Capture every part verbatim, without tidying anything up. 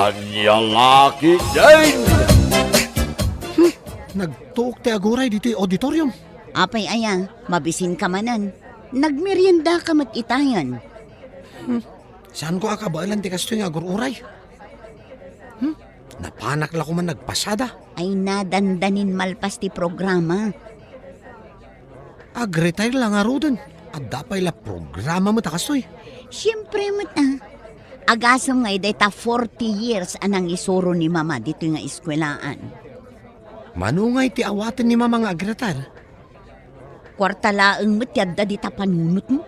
Ania la ketdin? Hmm, nagtuok ti aguray ditoy auditorium. Apay aya, mabisinka manen. Nagmeriendaka met itayen. Hmm, saanko a kabaelan ti kastoy nga agur-uray. Hmm, napanak la koman nagpasada. Ay, nadandanin malpas ti programa. Ag-retire la ngaruden. Adda pay la programa met a kastoy. Siempre met, a. Agasem nga dayta forty years a nangisuro ni Mama ditoy nga eskuelaan. Mano ngay ti awaten ni Mama nga ag-retire? Kuarta laeng met ti adda dita panunotmo.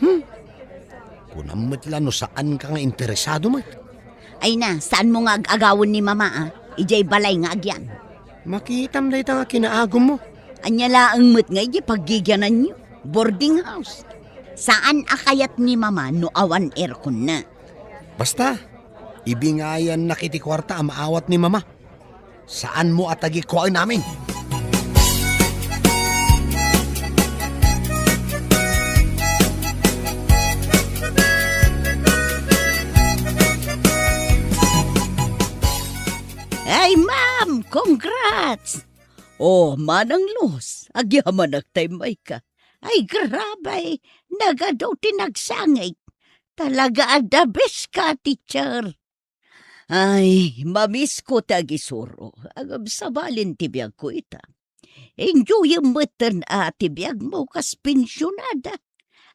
Hmm. Kunam met la no saanka nga interesado met. Ay na, saanmo nga ag-agawen ni Mama, a? Idiay balay nga agyan. Makitam dayta nga kinaagummo. Ania laeng met nga idiay paggigiananyo? Boarding house. Saan a kayat ni Mama no awan airconna. Basta, ibingayannak iti kuarta a maawat ni Mama. Saanmo a tagikuaen amin. Ay, ma'am! Congrats! Oh, Manang Luz, agyamanak ta immayka. Ay, grabe! Nagadu ti nagsangit. Talaga a the best ka, teacher. Ay, mamisko ti agisuro. Agabsabalen ti biagko ita. Enjoyem metten a ti biagmo kas pensionada.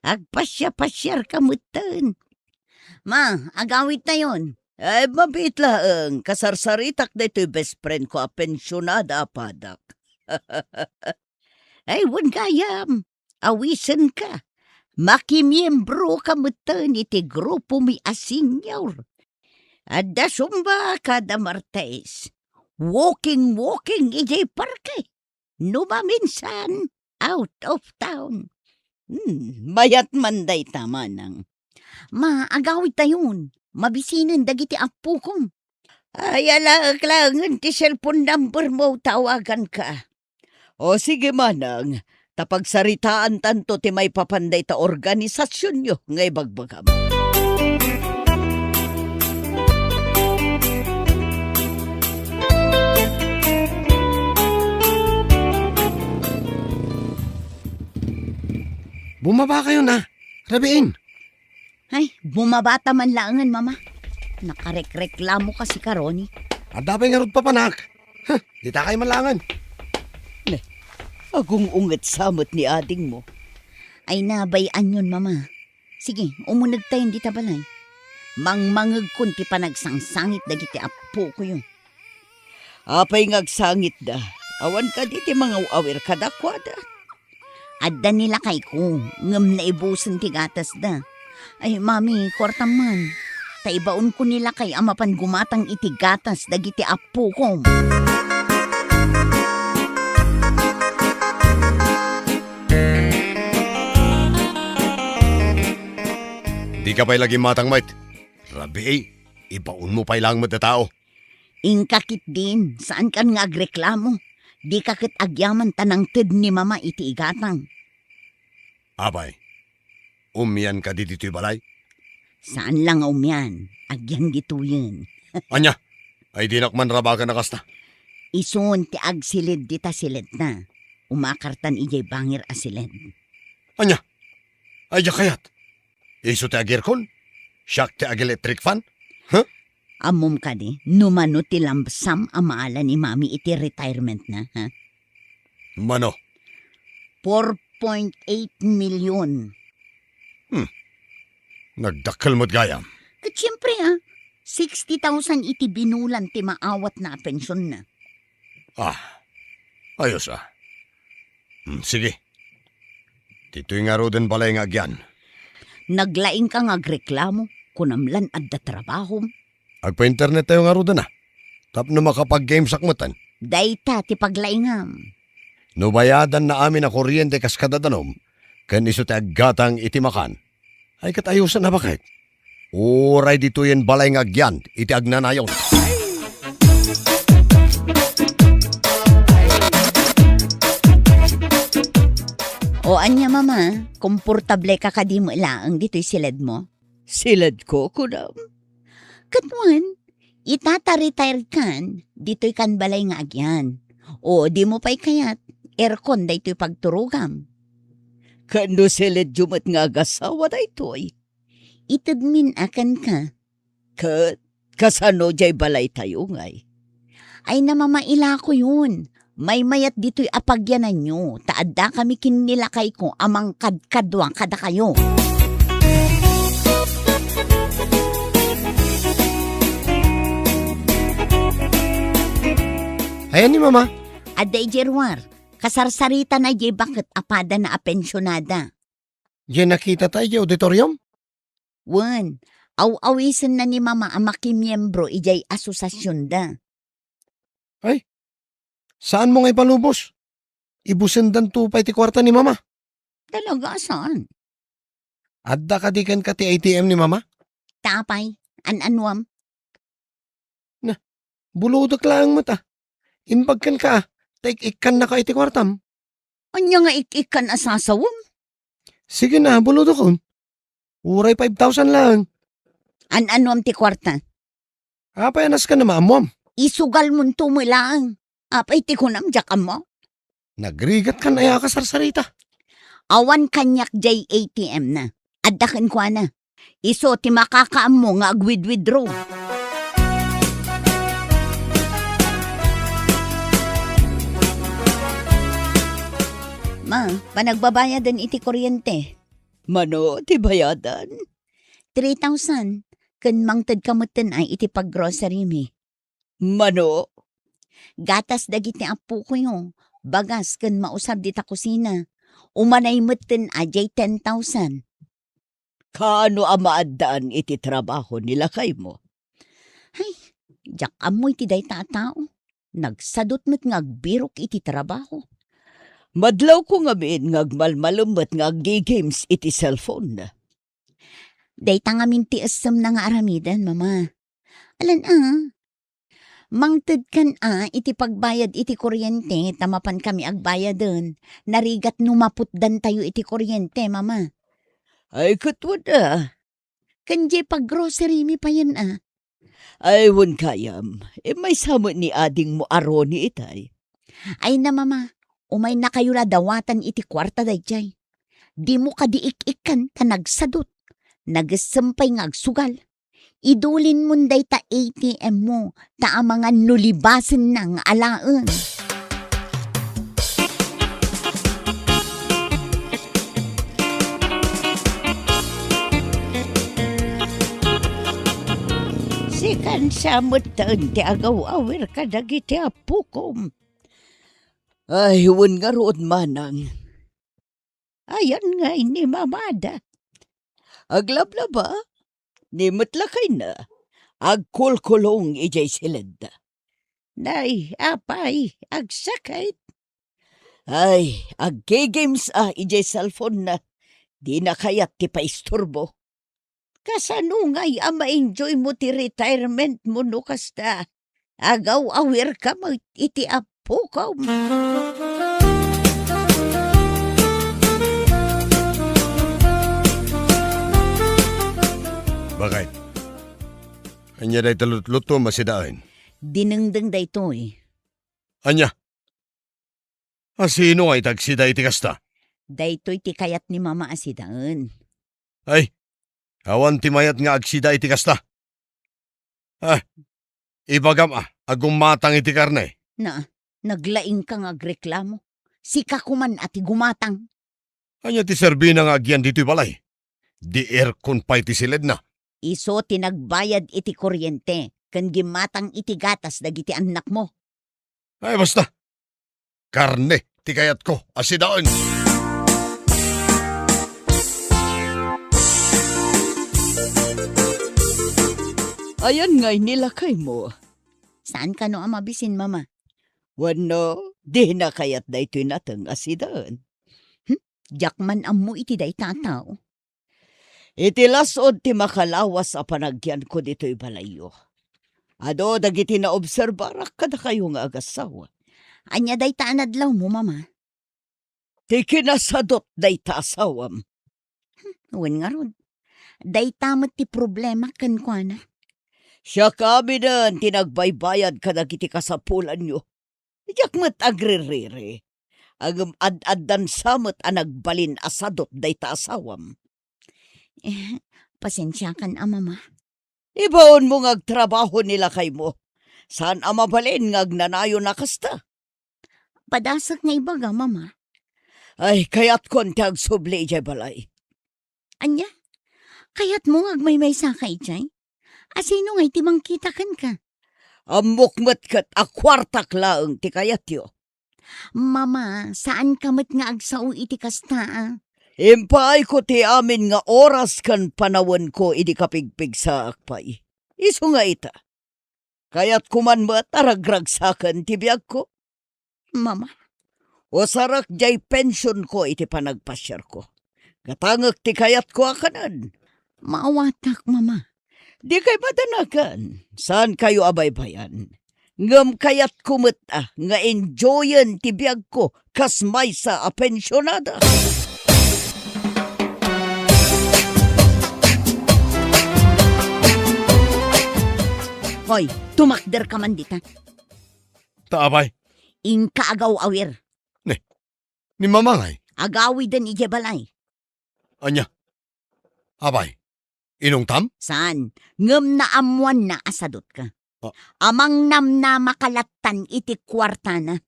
Agpasiapasiarka metten. Ma, agawidtayon. Ay, mabiit laeng. Kasarsaritak daytoy best friend ko a pensionada a padak. Ay, wen gayam. Awisenka. Makimiembroka metten iti grupomi a senior. Adda Zumba kada Martes. Walking-walking idiay parke. No maminsan, out of town. Hmm, mayat man dayta, manang. Ma, agawidtayon. Mabisinen dagiti appokom. Ay, alaek laengen ti cellphone number mo, tawaganka. O sige, manang, ta pagsaritaantanto ti maipapan dayta organisasionyo nga ibagbagam. Bumaba kayo na. Rabiin. Ay, bumabata man laengen, Mama. Nakarekreklamo kasi karoni. Adda pay ngarud papanak. Huh, dita kay man laengen. Ne, agung-unget sa met ni adingmo. Ay, nabay-anyon, Mama. Sige, umunegtayon dita balay. Mangmangegkon ti panagsangsangit dagiti appokoyo. Apay nga agsangitda? Awan kadi ti mangaw-awir kadakuada? Adda ni lakayko, ngem naibusen ti gatasda. Ay, Mami, kuartam man. Ta ibaonko ni lakay a mapan gumatang iti gatas dagiti appokom. Dika pay la gimmatang met. Rabii, ibaonmo pay laeng met a tao. Inka ketdin, saankan nga agreklamo. Dika ket agyaman ta nangted ni Mama iti igatang. Apay, umian kadi ditoy balay? Saan la nga umian, agyan ditoyen. Ania? Ay dinak man rabagan a kasta. Isun ti agsiled dita siledna. Umakartan idiay bangir a siled. Ania? Ay diak kayat. Isu ti agirkon? Siak ti ag-electric fan? Huh? Ammom kadi, no mano ti lump sum a maala ni Mami iti retirement na, ha? Mano? Four point eight million. Hmm. Nagdakkel met gayam. Ket siempre, ah, sixty thousand iti binulan ti maawatna a pensionna. Ah, ayos, ah. Hmm, sige. Ditoy ngaruden balay nga agyan. Naglaingka nga agreklamo, kunam lan adda trabahom. Agpa-internet tayo ngaruden a. Tapno makapag-gamesak metten. Dayta ti paglaingam. No bayadanna amin a kuryente kas kadadanom, ken isu ti aggatang iti makan. Ay ket ayosen a baket. Uray ditoyen balay nga agyan iti agnanayon. O ania, Mama, komportable ka kadi met laeng ditoy siledmo? Siledko, kunam? Ket wen, Ita ta retired kan, ditoy kan balay nga agian. O dimo pay kayat, aircon daytoy pagturogam. Ket no siledyo met nga agasawa daytoy? Itedmin a kenka. Ket kasano diay balaytayo ngay? Ay, namamailakoyon. Maymayat ditoy a pagyananyo, ta addakami ken ni lakayko a mangkadkadua kadakayo. Ayan ni Mama. Adda idiay ruar, kasarsaritana diay baket a padana a pensionada. Diay nakitata idiay auditorium? Wen, aw-awisenna ni Mama a makimiembro idiay asosasionda. Ay, saanmo nga ipalubos? Ibusendanto pay ti kuarta ni Mama. Talaga, saan? Adda kadi kenka ti A T M ni Mama? Ta apay, an-anuam? Na, bulodek laeng met a. Imbag kenka a, ta ik-ikkannaka iti kuartam. Ania nga ik-ikkan a sasawem? Sige na, bulodekon. Uray five thousand laeng. An-anuam ti kuarta? Apay a nasken a maammuam? Isugalmonto met laeng. Apay ti kunam, diak ammo? Nagrigatkan aya a kasarsarita? Awan kaniak diay A T M na. Adda kenkuana. Isu ti makakaammo nga agwidwidro. Ma, panagbabayaden iti kuryente. Mano ti bayadan? Three thousand. Ken mangtedka metten ay iti paggrocery mi. Mano? Gatas dagiti appokoyo, bagas ken mausab dita kusina. Umanay metten a diay ten thousand. Kaano a maaddaan iti trabaho ni lakaymo? Ay, diak ammo iti dayta a tao. Nagsadut met nga agbirok iti trabaho. Madlawko ngamin nga agmalmalem met nga aggi-games iti cellphone. Dayta ngamin ti essemna nga aramiden, Mama. Alan a, mangtedkan a iti pagbayad iti kuryente ta mapankami agbayaden. Narigat no maputdantayo iti kuryente, Mama. Ay, ket wen a. Ken diay paggrocery mi payen a. Ay, wen gayam, immaysa met ni adingmo a Ronnie itay. Ay na, Mama, umaynakayo la dawatan iti kuarta daydiay. Dimo kadi ik-ikkan ta nagsadut. Nagessem pay nga agsugal. Idulinmon dayta A T M mo, ta amangan no libasenna nga alaen. Sikan sa metten ti agaw-awir kadagiti appokom. Ay, wen ngarud, manang. Ayan ngay ni mamada. Aglablaba, ni met lakayna, agkulkulong idiay siledda. Nay, apay, agsakit. Ay, aggi-games a idiay cellphone na. Dina kayat ti paisturbo. Kasano ngay a ma-enjoy mo ti retirement mo no kasta? Agaw-awir ka met iti appokom. Bakit? Ania dayta lutlutom a sidaen? Dinengdeng daytoy. Ania? A sino nga iti agsida iti kasta? Daytoy ti kayat ni Mama a sidaen. Ay, awan ti mayat nga agsida iti kasta. Ah, ibagam a, a gumatang iti karne. Na, naglaing ka nga agreklamo. Sika koman a ti gumatang. Ania ti serbina nga agyan ditoy balay? Di aircon pay ti siledna. Isu ti nagbayad iti kuryente ken gimmatang iti gatas dagiti annakmo. Ay, basta. Karne ti kayatko a sidaen. Ayan ngay ni lakaymo. Saan kano a mabisin, Mama? Wenno, dina kayat daytoy nateng a sidaen? Hmm? Diak man ammo iti dayta a tao. Iti las-ud ti makalawas a panagyanko ditoy balayyo. Adu dagiti naobserbarak kadakayo nga agassawa. Ania dayta a nadlawmo, Mama? Ti kinasadut dayta asawam. Hmm, wen ngarud. Dayta met ti problema kenkuana. Siak aminen ti nagbaybayad kadagiti kasapulanyo. Diak met agririri. Ngem ad-addan sa met a nagbalin a sadut dayta asawam. Eh, pasensiakan a, Mama. Ibaonmo nga agtrabaho ni lakaymo. Saan a mabalin nga agnanayon a kasta. Padasek nga ibaga, Mama. Ay, kayatkon ti agsubli idiay balay. Ania? Kayatmo nga agmaymaysaka idiay? A sino ngay ti mangkita kenka? Ammok met ket a kuartak laeng ti kayatyo. Mama, saanka met nga agsao iti kasta, a? Impaayko ti amin nga oras ken panawenko idi kapigpigsaak pay. Isu nga ita, kayatko man met a ragragsaken ti biagko. Mama. Usarak diay pensionko iti panagpasiarko. Gatangek ti kayatko a kanen. Maawatak, Mama. Dikay madanagan. Saankayo a baybayan. Ngem kayatko met a nga enjoyen ti biagko kas maysa a pensionada. Hoy, tumakderka man dita. Ta apay? Inka agaw-awir. Ne, ni Mama ngay? Agawiden idiay balay. Ania? Apay, inungtam? Saan? Ngem naammoanna a sadutka. Ah. Amangnamnamaka lattan iti kuartana.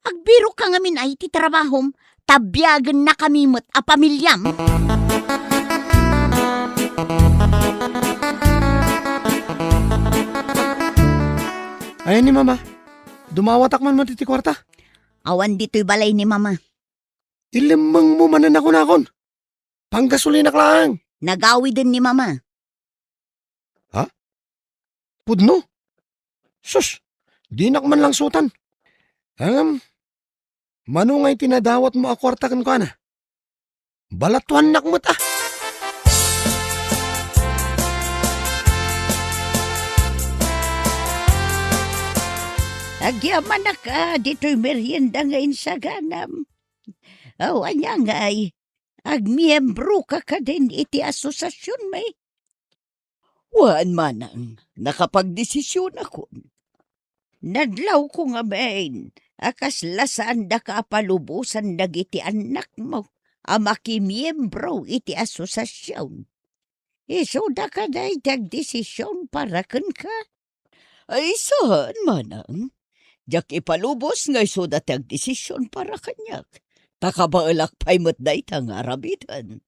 Agbirokka ngamin ay iti trabahom, ta biagennakami met a pamiliam. Ayan ni Mama. Dumawatak man met iti kuarta. Awan ditoy balay ni Mama. Ilemmengmo manen a kunakon. Panggasolinak laeng. Nagawiden ni Mama. Ha? Pudno? Sus, dinak man langsutan. Ngem, mano ngay ti nadawatmo a kuarta kenkuana? Balatuannak met a. Agyamanak a ditoy merienda nga insaganam. Aw, ania ngay? Agmiembroka kadin iti asosasionmi? Wen, manang, nakapagdesisionakon. Nadlawko ngamin a kasla saandaka a palubosan dagiti annakmo a makimiembro iti asosasion. Isuda kadi ti agdesision para kenka? Ay, saan, manang. Diak ipalubos nga isuda ti agdesision para kaniak. Ta kabaelak pay met dayta nga aramiden.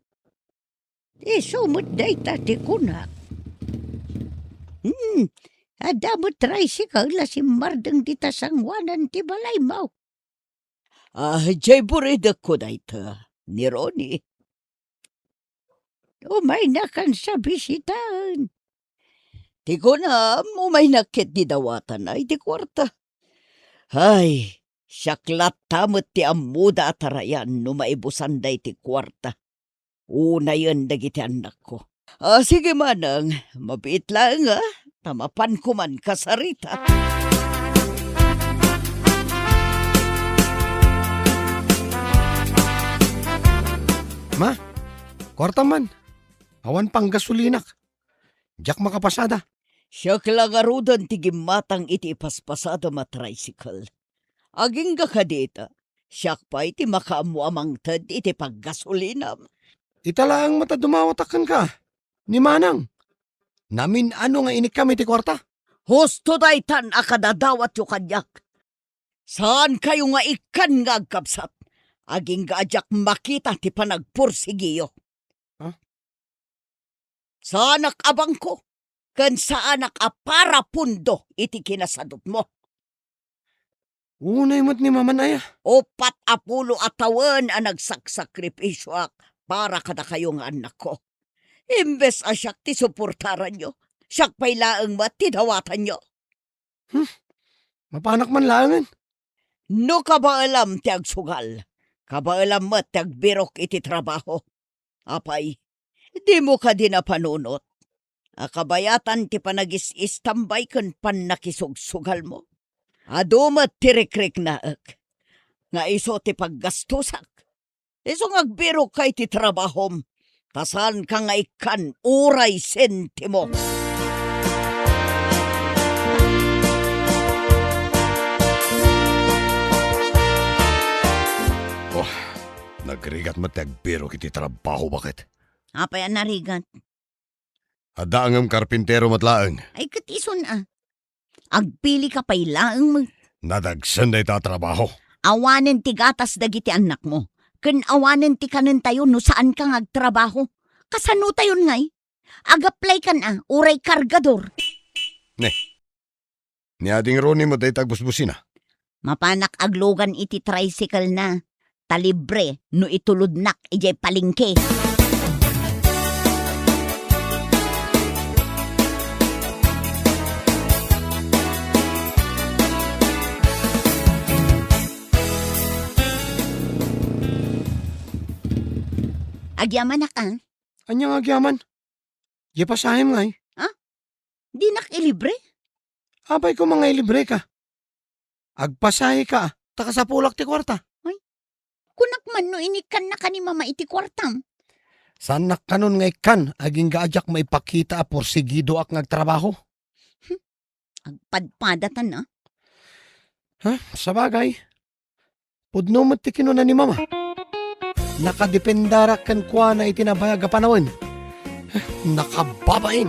Isu met dayta ti kunak. Hmm, adda met tricycle a simmardeng dita sangoanan ti balaymo. Ah, diay buridekko dayta, ni Ronnie. Umaynakansa bisitaen. Ti kunam, umaynak ketdi dawatana iti kuarta. Ay, siak latta met ti ammoda a tarayan no maibusanda iti kuarta. Unayen dagiti annakko. Ah, sige, manang, mabiit laeng, a, ta mapanko man kasarita. Ma, kuartam man. Awan panggasolinak. Diak makapasada. Siak la ngaruden ti gimmatang iti ipaspasadam a tricycle. Agingga kadita, siak pay ti makaammo a mangted iti paggasolinam. Ita laeng met a dumawatak kenka, ni manang. Namin-ano nga inikkam iti kuarta? Husto daytan a kadadawatyo kaniak. Saankayo nga ikkan nga agkabsat. Agingga a diak makita ti panagpursigiyo. Ha? Saanak a bangko, ken saanak a parapundo iti kinasadutmo. Unay met ni Maman aya. Uppat a pulo a tawen a nagsaksakripisioak para kadakayo nga annakko. Imbes a siak ti suportaranyo, siak pay laeng met ti dawatanyo. Hmm, mapanak man laengen. No kabaelam ti agsugal, kabaelam met ti agbirok iti trabaho. Apay, dimo kadi napanunot a kabayatan ti panagis-istambay ken pannakisugsugalmo? Adu met ti rikriknaek nga isu ti paggastosak. Isu nga agbirokka iti trabahom, ta saanka nga ikkan uray sentimo. Narigat met ti agbirok iti trabaho, baket. Apay a narigat? Adda ngem karpintero met laeng. Ay, ket isun a. Agpilika pay laeng met. Nadagsen dayta a trabaho. Awanen ti gatas dagiti annakmo, ken awanen ti kanentayo no saanka nga agtrabaho. Kasanotayon ngay? Ag-apply kan a, uray kargador. Ne. Ni Ading Ronnie met dayta agbusbusina. Mapanak aglugan iti tricycle na. Ta libre no itulodnak idiay palengke. Agyamanak a. Ania nga agyaman? Diay pasahem ngay? Ha? Dinak ilibre? Apay koma nga ilibreka? Agpasaheka, ta kasapulak ti kuarta. Ay, kunak man no inikkannaka ni Mama iti kuartam. Saannak kanon nga ikkan, agingga a diak maipakita a porsigidoak nga agtrabaho. Hmm, agpadpadatan a. Ha? Sabagay, pudno met ti kinuna ni Mama. Nakadependarak kenkuana iti nabayag a panawen. Nakababain.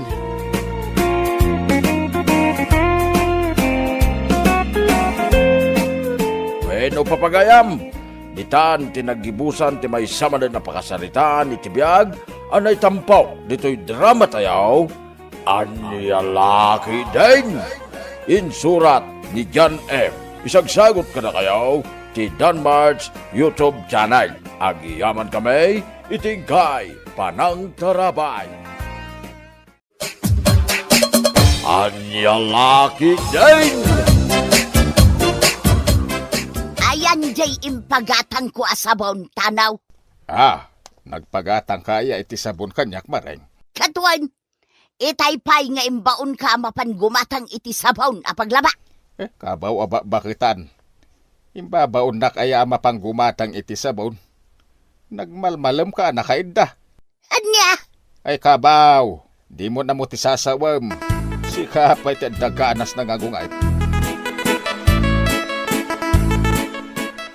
Wenno, papagayam, ditan ti naggibusan ti maysa manen a pakasaritaan iti biag a naitampo ditoy drama tayo, Ania La Ketdin? Insurat ni John M. Isagsagut kadakayo ti Danmart's YouTube channel. Agyamankami iti inkay panangtarabay. Ania La Ketdin? Ayan jay impagatangko a sabon, Tanaw. Ah, nagpagatangka aya iti sabon kaniak, Mareng? Kaduan, itay pay nga imbaonka a mapan gumatang iti sabon a paglaba. Eh, kabaw a bakbaketan. Imbabaonnak aya a mapan gumatang iti sabon? Nagmalmalemka a nakaidda. Ania? Ay, kabaw, dimo na mo ti sasawem. Sika pay ti adda ganas na nga agungay.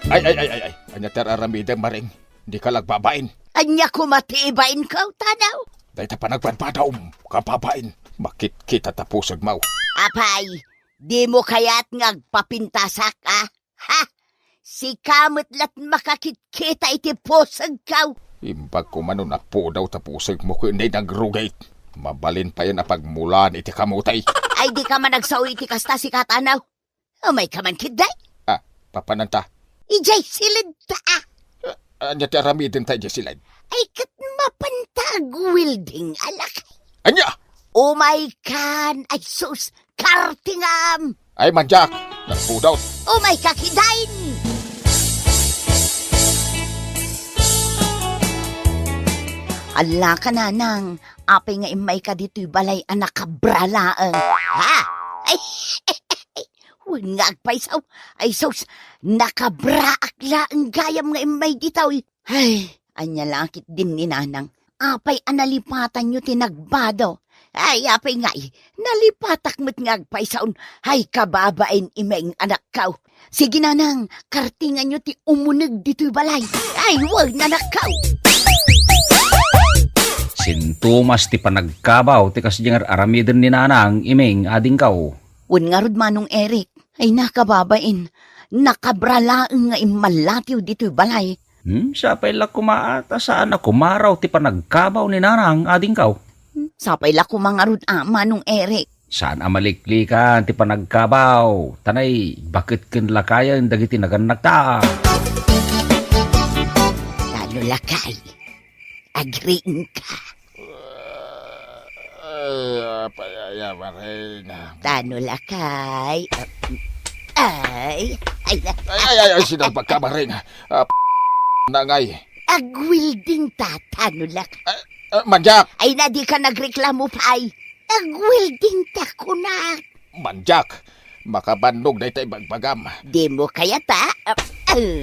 Ay, ay, ay, ay, ay. Ania ti ar-aramidem, Mareng? Dika la agbabain. Ania koma ti ibainko, Tanaw? Dayta panagpadpadam, kababain. Makitkita ta pusegmo. Apay, dimo kayat nga agpapintasak, a? Ha? Sika met lat makakitkita iti pusegko. Imbag koma no napudaw ta pusegmo ken nay nagrugit. Mabalin payen a pagmulaan iti kamote. Ay, dika man agsao iti kasta, sika, Tanaw. Umayka man ketdi. Ah, papananta? Idiay siled ta, a. Ah, ania ti aramidenta idiay siled? Ay, ket mapanta agwelding a lakay. Ania? Umaykan, ay sus, kartingam. Ay, mandiak, nagpudot. Umayka ketdin. Allaka, nanang, apay nga immayka ditoy balay a nakabra laeng? Ha? Ay, wen nga agpayso. Ay sus, nakabraak laeng gayam nga immay ditoy. Ay, ania la ketdin ni nanang? Apay a nalipatanyo ti nagbado? Ay, apay ngay, nalipatak met nga agpaysaon. Ay, kababain, Imeng, anakko. Sige, nanang, kartinganyo ti umuneg ditoy balay. Ay, wen, anakko. Sintomas ti panagkabaw ti kasdiay nga ar-aramiden ni nanang, Imeng, adingko. Wen ngarud, Manong Eric. Ay, nakababain. Nakabra laeng nga immallatiw ditoy balay. Hmm, sapay la koma a ta saan a kumaraw ti panagkabaw ni nanang, adingko. Hmm, sapay la koma ngarud a, Manong Eric. Saan a maliklikan ti panagkabaw, ta nay baket ken lakayen dagiti nagannagta. Tano lakay, agriingka. Ay, apay aya, Mareng. Tano lakay. Ay, ay, na- Ay, ay, ay, ay, sinalbagka, Mareng. Ah, p-, na ngay. Agwelding ta, tano lakay. Ah, ah, mandiak. Ay, na dika nagreklamo pay. Agwelding ta, kunak. Mandiak. Makabannog dayta ibagbagam. Dimo kayat a?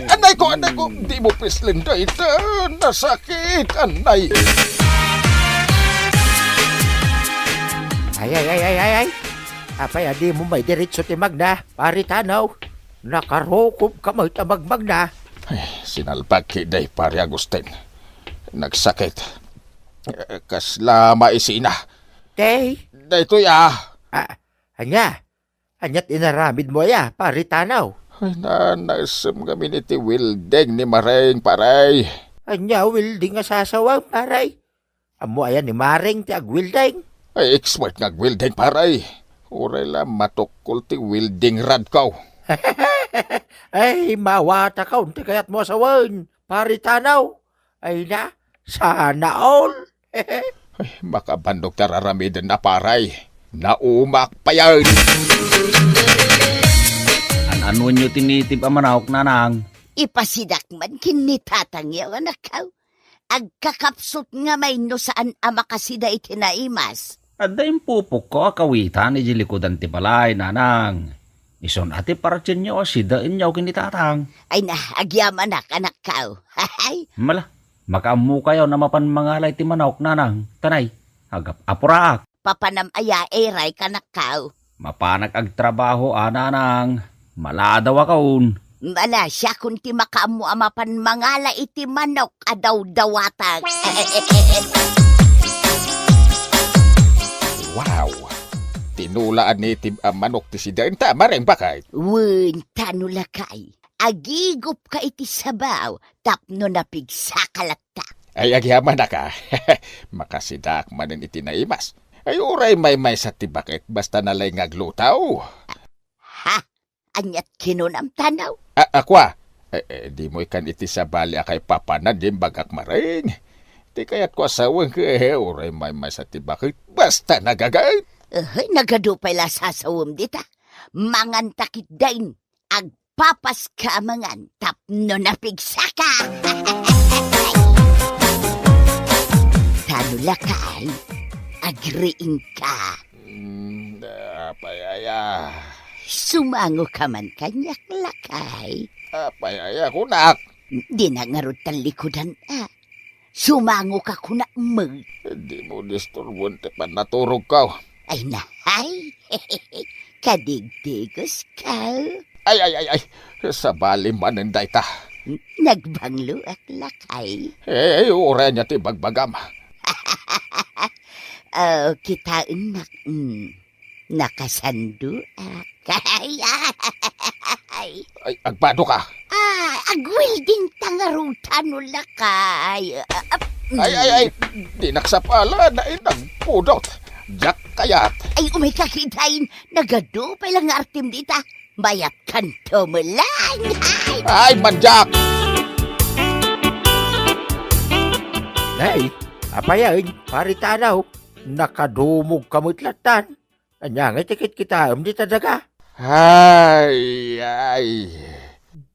Anay ko, anay ko, dimo pislen dayta. Nasakit, anay. Ay, ay, ay, ay, ay, ay. Apay a dimo maidiretso ti magna, Pari Tanaw? Nakarukobka met a magmagna. Ay, sinalbag ketdi, Pare Agustin. Nagsakit. Eh, kasla maisina. Tay? Daytoy, ah. Ah, ania? Ania't inaramidmo aya, Pare Tanaw? Ay, nanaisem ngamin iti welding ni Maring, pare. Ania welding a sasawem, pare? Ammo aya ni Maring ti agwelding? Ay, expert nga agwelding, pare. Uray la matukkol ti welding rodko. Ay, mawatakon ti kayatmo a sawen, Pare Tanaw. Ay na, sana all. Ay, makabannog ti ar-aramidenna, pare. Naumak payen. An-anuenyo ti native a manok, nanang? Ipasidak man ken ni tatangyo, anakko. Agkakapsut ngamin no saan a makasida iti naimas. Adda impupokko a kawitan idiay likudan ti balay, nanang. Isun a ti partinyo a sidaenyo ken ni tatang. Ay na, agyamanak, anakko. Hay! Mala, makaammokayon a mapan mangala iti manok, nanang. Tanay, agap-apuraak. Papanam aya, iray, kanakko? Mapanak agtrabaho a, nanang. Maladawakon. Mala, siakon ti makaammo a mapan mangala iti manok a dawdawatak. Wow! Tinula a native a manok ti sidaenta, Maring, baket. Wen, ta no lakay. Agigupka iti sabaw tapno napigsaka latta. Ay, agyamanak a. Makasidaak manen iti naimas. Ay, uray maymaysa ti baket, basta nalaing nga agluto. Ha? Ania't kinunam, Tanaw? A, ako a. Eh, eh, dimo ikkan iti sabali a kaipapanan ti imbagak, Maring. Ti kayatko a sawen ket, eh, uray maymaysa ti baket, basta nagaget. Uy, nagadu pay la sasawem dita. Manganta ketdin. Agpapaska a mangan tapno napigsaka. Ta no lakay, agriingka. Mm, apay aya? Sumangoka man kaniak, lakay. Apay aya kunak? Dinak ngarud talikudan, a. Sumangoka kunak met. Dimo disturboen ti pannaturogko. Ay, nahay. Kadigdigoska. Ay, ay, ay, ay. Sabali manen dayta. Nagbangloak, lakay. Eh, uray ania ti bagbagam? Oh, kitaennak. Mm. Nakasandoak. Ay, ay. Ay, agbadoka. Ah, agwelding ta ngarud ta no lakay. Ah, ah, mm. Ay, ay, ay. Dinak sapala, nainagpudot. Diak kayat. Ay, umayka ketdin. Nagadu pay la nga artem dita. Mayatkanto met laeng. Ay, mandiak! Nay, apay a, Pare Tanaw? Nakadumogka met lattan. Ania ngay ti kitkitaem dita daga? Ay, ay.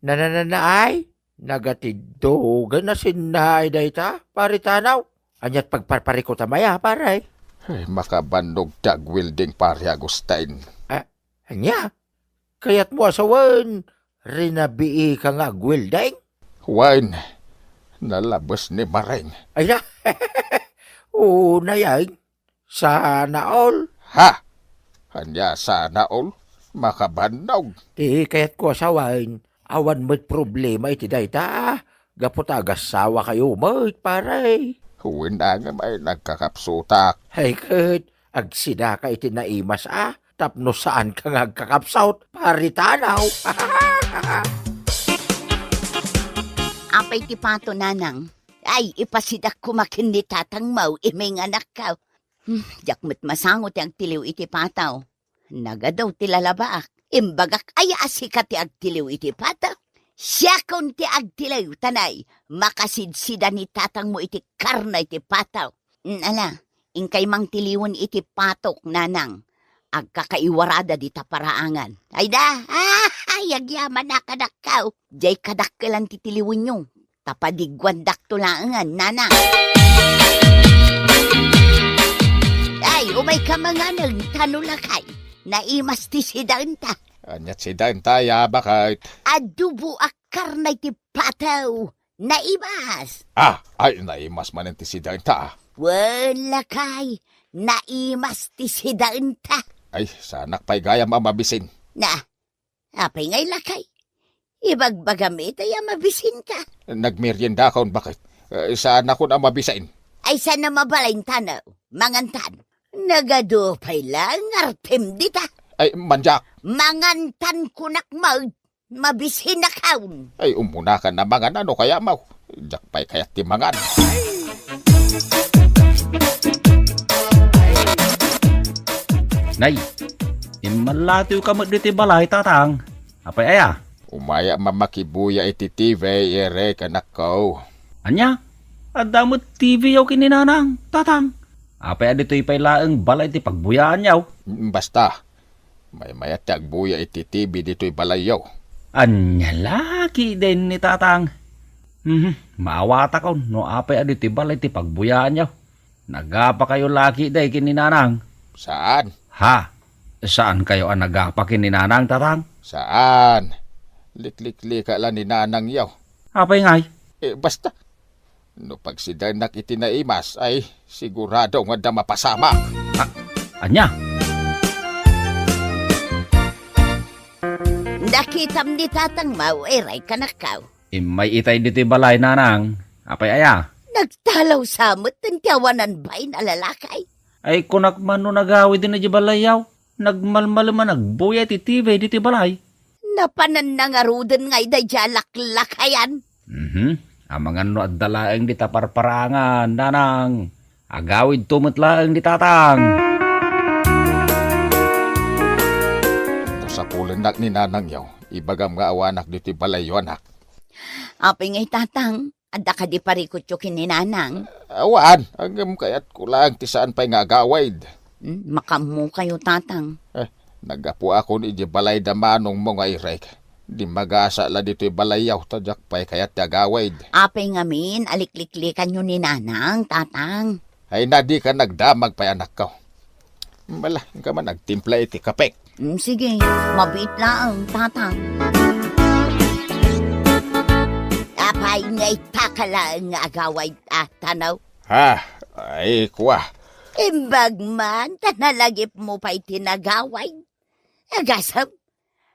Na, na, na, na, ay? Nagatiddogan a sinnaay dayta, Pare Tanaw. Ania't pagparparikutam aya, pare? Ay, makabannog ti agwelding, Pare Agustin. Ah, ania? Kayatmo a sawen, rinabiika nga agwelding? Wen, nalabes ni Maring. Ay na. Oo, nayaig. Sana all. Ha? Ania sana all? Makabannog. Ti kayatko a sawen, awan met problema iti dayta. Gapu ta agasawa kayo met, pare. Wen, ngem ay nagkakapsutak. Ay ket, agsidaka iti naimas a, tapno saanka nga agkakapsut, Pare Tanaw. Apay ti pato, nanang? Ay, ipasidak koma ken ni tatangmo, iming anakko. Hmm, diak met masango ti agtiliw iti pato. Nagadu ti lalabaak. Imbagak aya a sika ti agtiliw iti pato? Siakon ti agtiliw, tanay, makasidsida ni tatangmo iti karne ti pato. Mm, ala, inkay mangtiliwen iti patok, nanang. Agkakaiwarada dita paraangan. Ay da, ah, ay, agyamanak, anakko. Diay kadakkelan ti tiliwenyo. Ta padigguandakto laengen, nanang. Ay, umayka manganen, ta no lakay. Naimas ti sidaenta. Ania't sidaenta, ya, baket? Adobo a karne ti pato. Naimas. Ah, ay, naimas manen ti sidaenta. Wen, lakay, naimas ti sidaenta. Ay, saanak pay gayam a mabisin. Na, apay ngay, lakay? Ibagbagam ita a mabisinka. Nagmeriendakon, baket. Eh, saanakon a mabisin. Ay, saan a mabalin, Tano? Mangantan. Nagadu pay la nga artem dita. Ay, manjak. Mangantan kunak, mag-, mabisinakon. Ay, umunakan a mangan no kayatmo. Diak pay kayat ti mangan. Nay, immalatiwka met ditoy balay, Tatang. Apay aya? Umayak a makibuya iti T V, Eric, anakko. Ania? Adda met T V-yo ken ni Nanang, Tatang. Apay a ditoy pay laeng balay ti pagbuyaanyo? Mm, basta. Maymayat ti agbuya iti T V ditoy balayyo. Ania la ketdin ni Tatang? Mhm, maawatakon no apay a ditoy balay ti pagbuyaanyo. Nagapakayo la ketdi ken ni Nanang? Saan. Ha? Saankayo a nagapa ken ni Nanang, Tatang? Saan. Likliklika la ni Nanangyo. Apay ngay? Eh, basta. No pagsidaennak iti naimas, ay sigurado nga adda mapasamak. Ah, ania? Nakitam ni Tatangmo, Eric, anakko. Immay itay ditoy balay, Nanang. Apay aya? Nagtalaw sa met ti awanan bain a lalaki. Ay, kunak man no nagawid idiay balayyo. Nagmalmalem a nagbuya iti T V ditoy balay. Napananna ngaruden ngay daydiay a laklakayan. Mhm. Amangan no adda laeng dita parparangan, Nanang. Agawidto met laeng ni Tatang. No sapulennak ni Nanangyo, ibagam nga awanak ditoy balayyo, anak. Apay ngay, Tatang? Adda kadi parikutyo ken ni Nanang? Awan, ngem kayatko laeng ti saan pay nga agawid. Hmm, makaammokayo, Tatang. Eh, naggapuakon idiay balay da manongmo nga Eric. Dimmagasa la ditoy balayyo, ta diak pay kayat ti agawid. Apay ngamin a likliklikanyo ni Nanang, Tatang? Ay, na dika nagdamag pay, anakko. Bala, inka man agtimpla iti kapek. Mm, sige, mabiit laeng, Tatang. Apay nga ita ka laeng nga agawid, a, Tano? Ha? Ay, kua. Imbag man, ta nalagipmo pay ti nagawid. Agasem,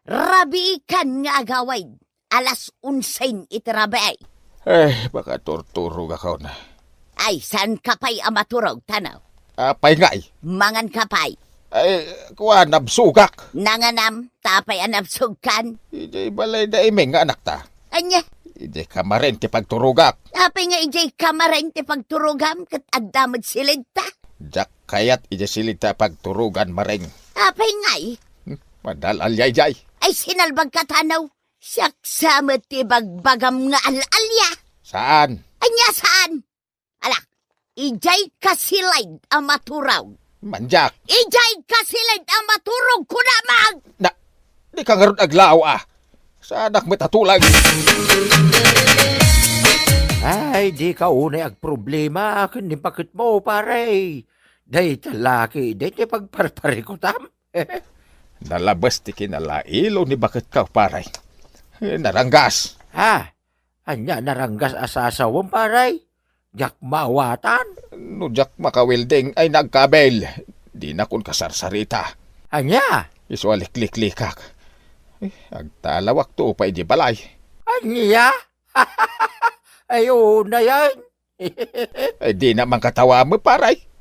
rabiikan nga agawid, alas onse iti rabii. Eh, makaturturogakon. Ay, saanka pay a maturog, Tano? Apay ngay? Manganka pay. Ay, kua, nabsogak. Nanganam, ta apay a nabsogkan? Idiay balay da Iming nga anakta. Ania? Idiay kamaren ti pagturogak. Apay nga idiay kamaren ti pagturogam ket adda met silidta? Diak kayat idiay silidta a pagturogan, Mareng. Apay ngay? Hmm, madal-alia idiay. Ay, sinalbagka, Tano. Siak sa met ti bagbagam nga al-alia. Saan? Ania saan? Ala, idiay kasilid a maturog. Manjak. Idiay kasilid a maturog, kunamag! Na, dika ngarud aglaaw, a. Saanak met a tulag. Ay, dika unay agproblema ken ni baketmo, pare. Dayta la ketdi ti pagparparikutam. Nalabes ti kinalailo ni baketko, pare. Naranggas. Ha? Ania naranggas a sasawem, pare? Diak maawatan. No diak makawelding ay nagkabil. Dinakon kasarsarita. Ania? Isu a likliklikak. Eh, agtalawakto pay idiay balay. Ania? Ay, unayen. Eh, dina man katawa met, pare.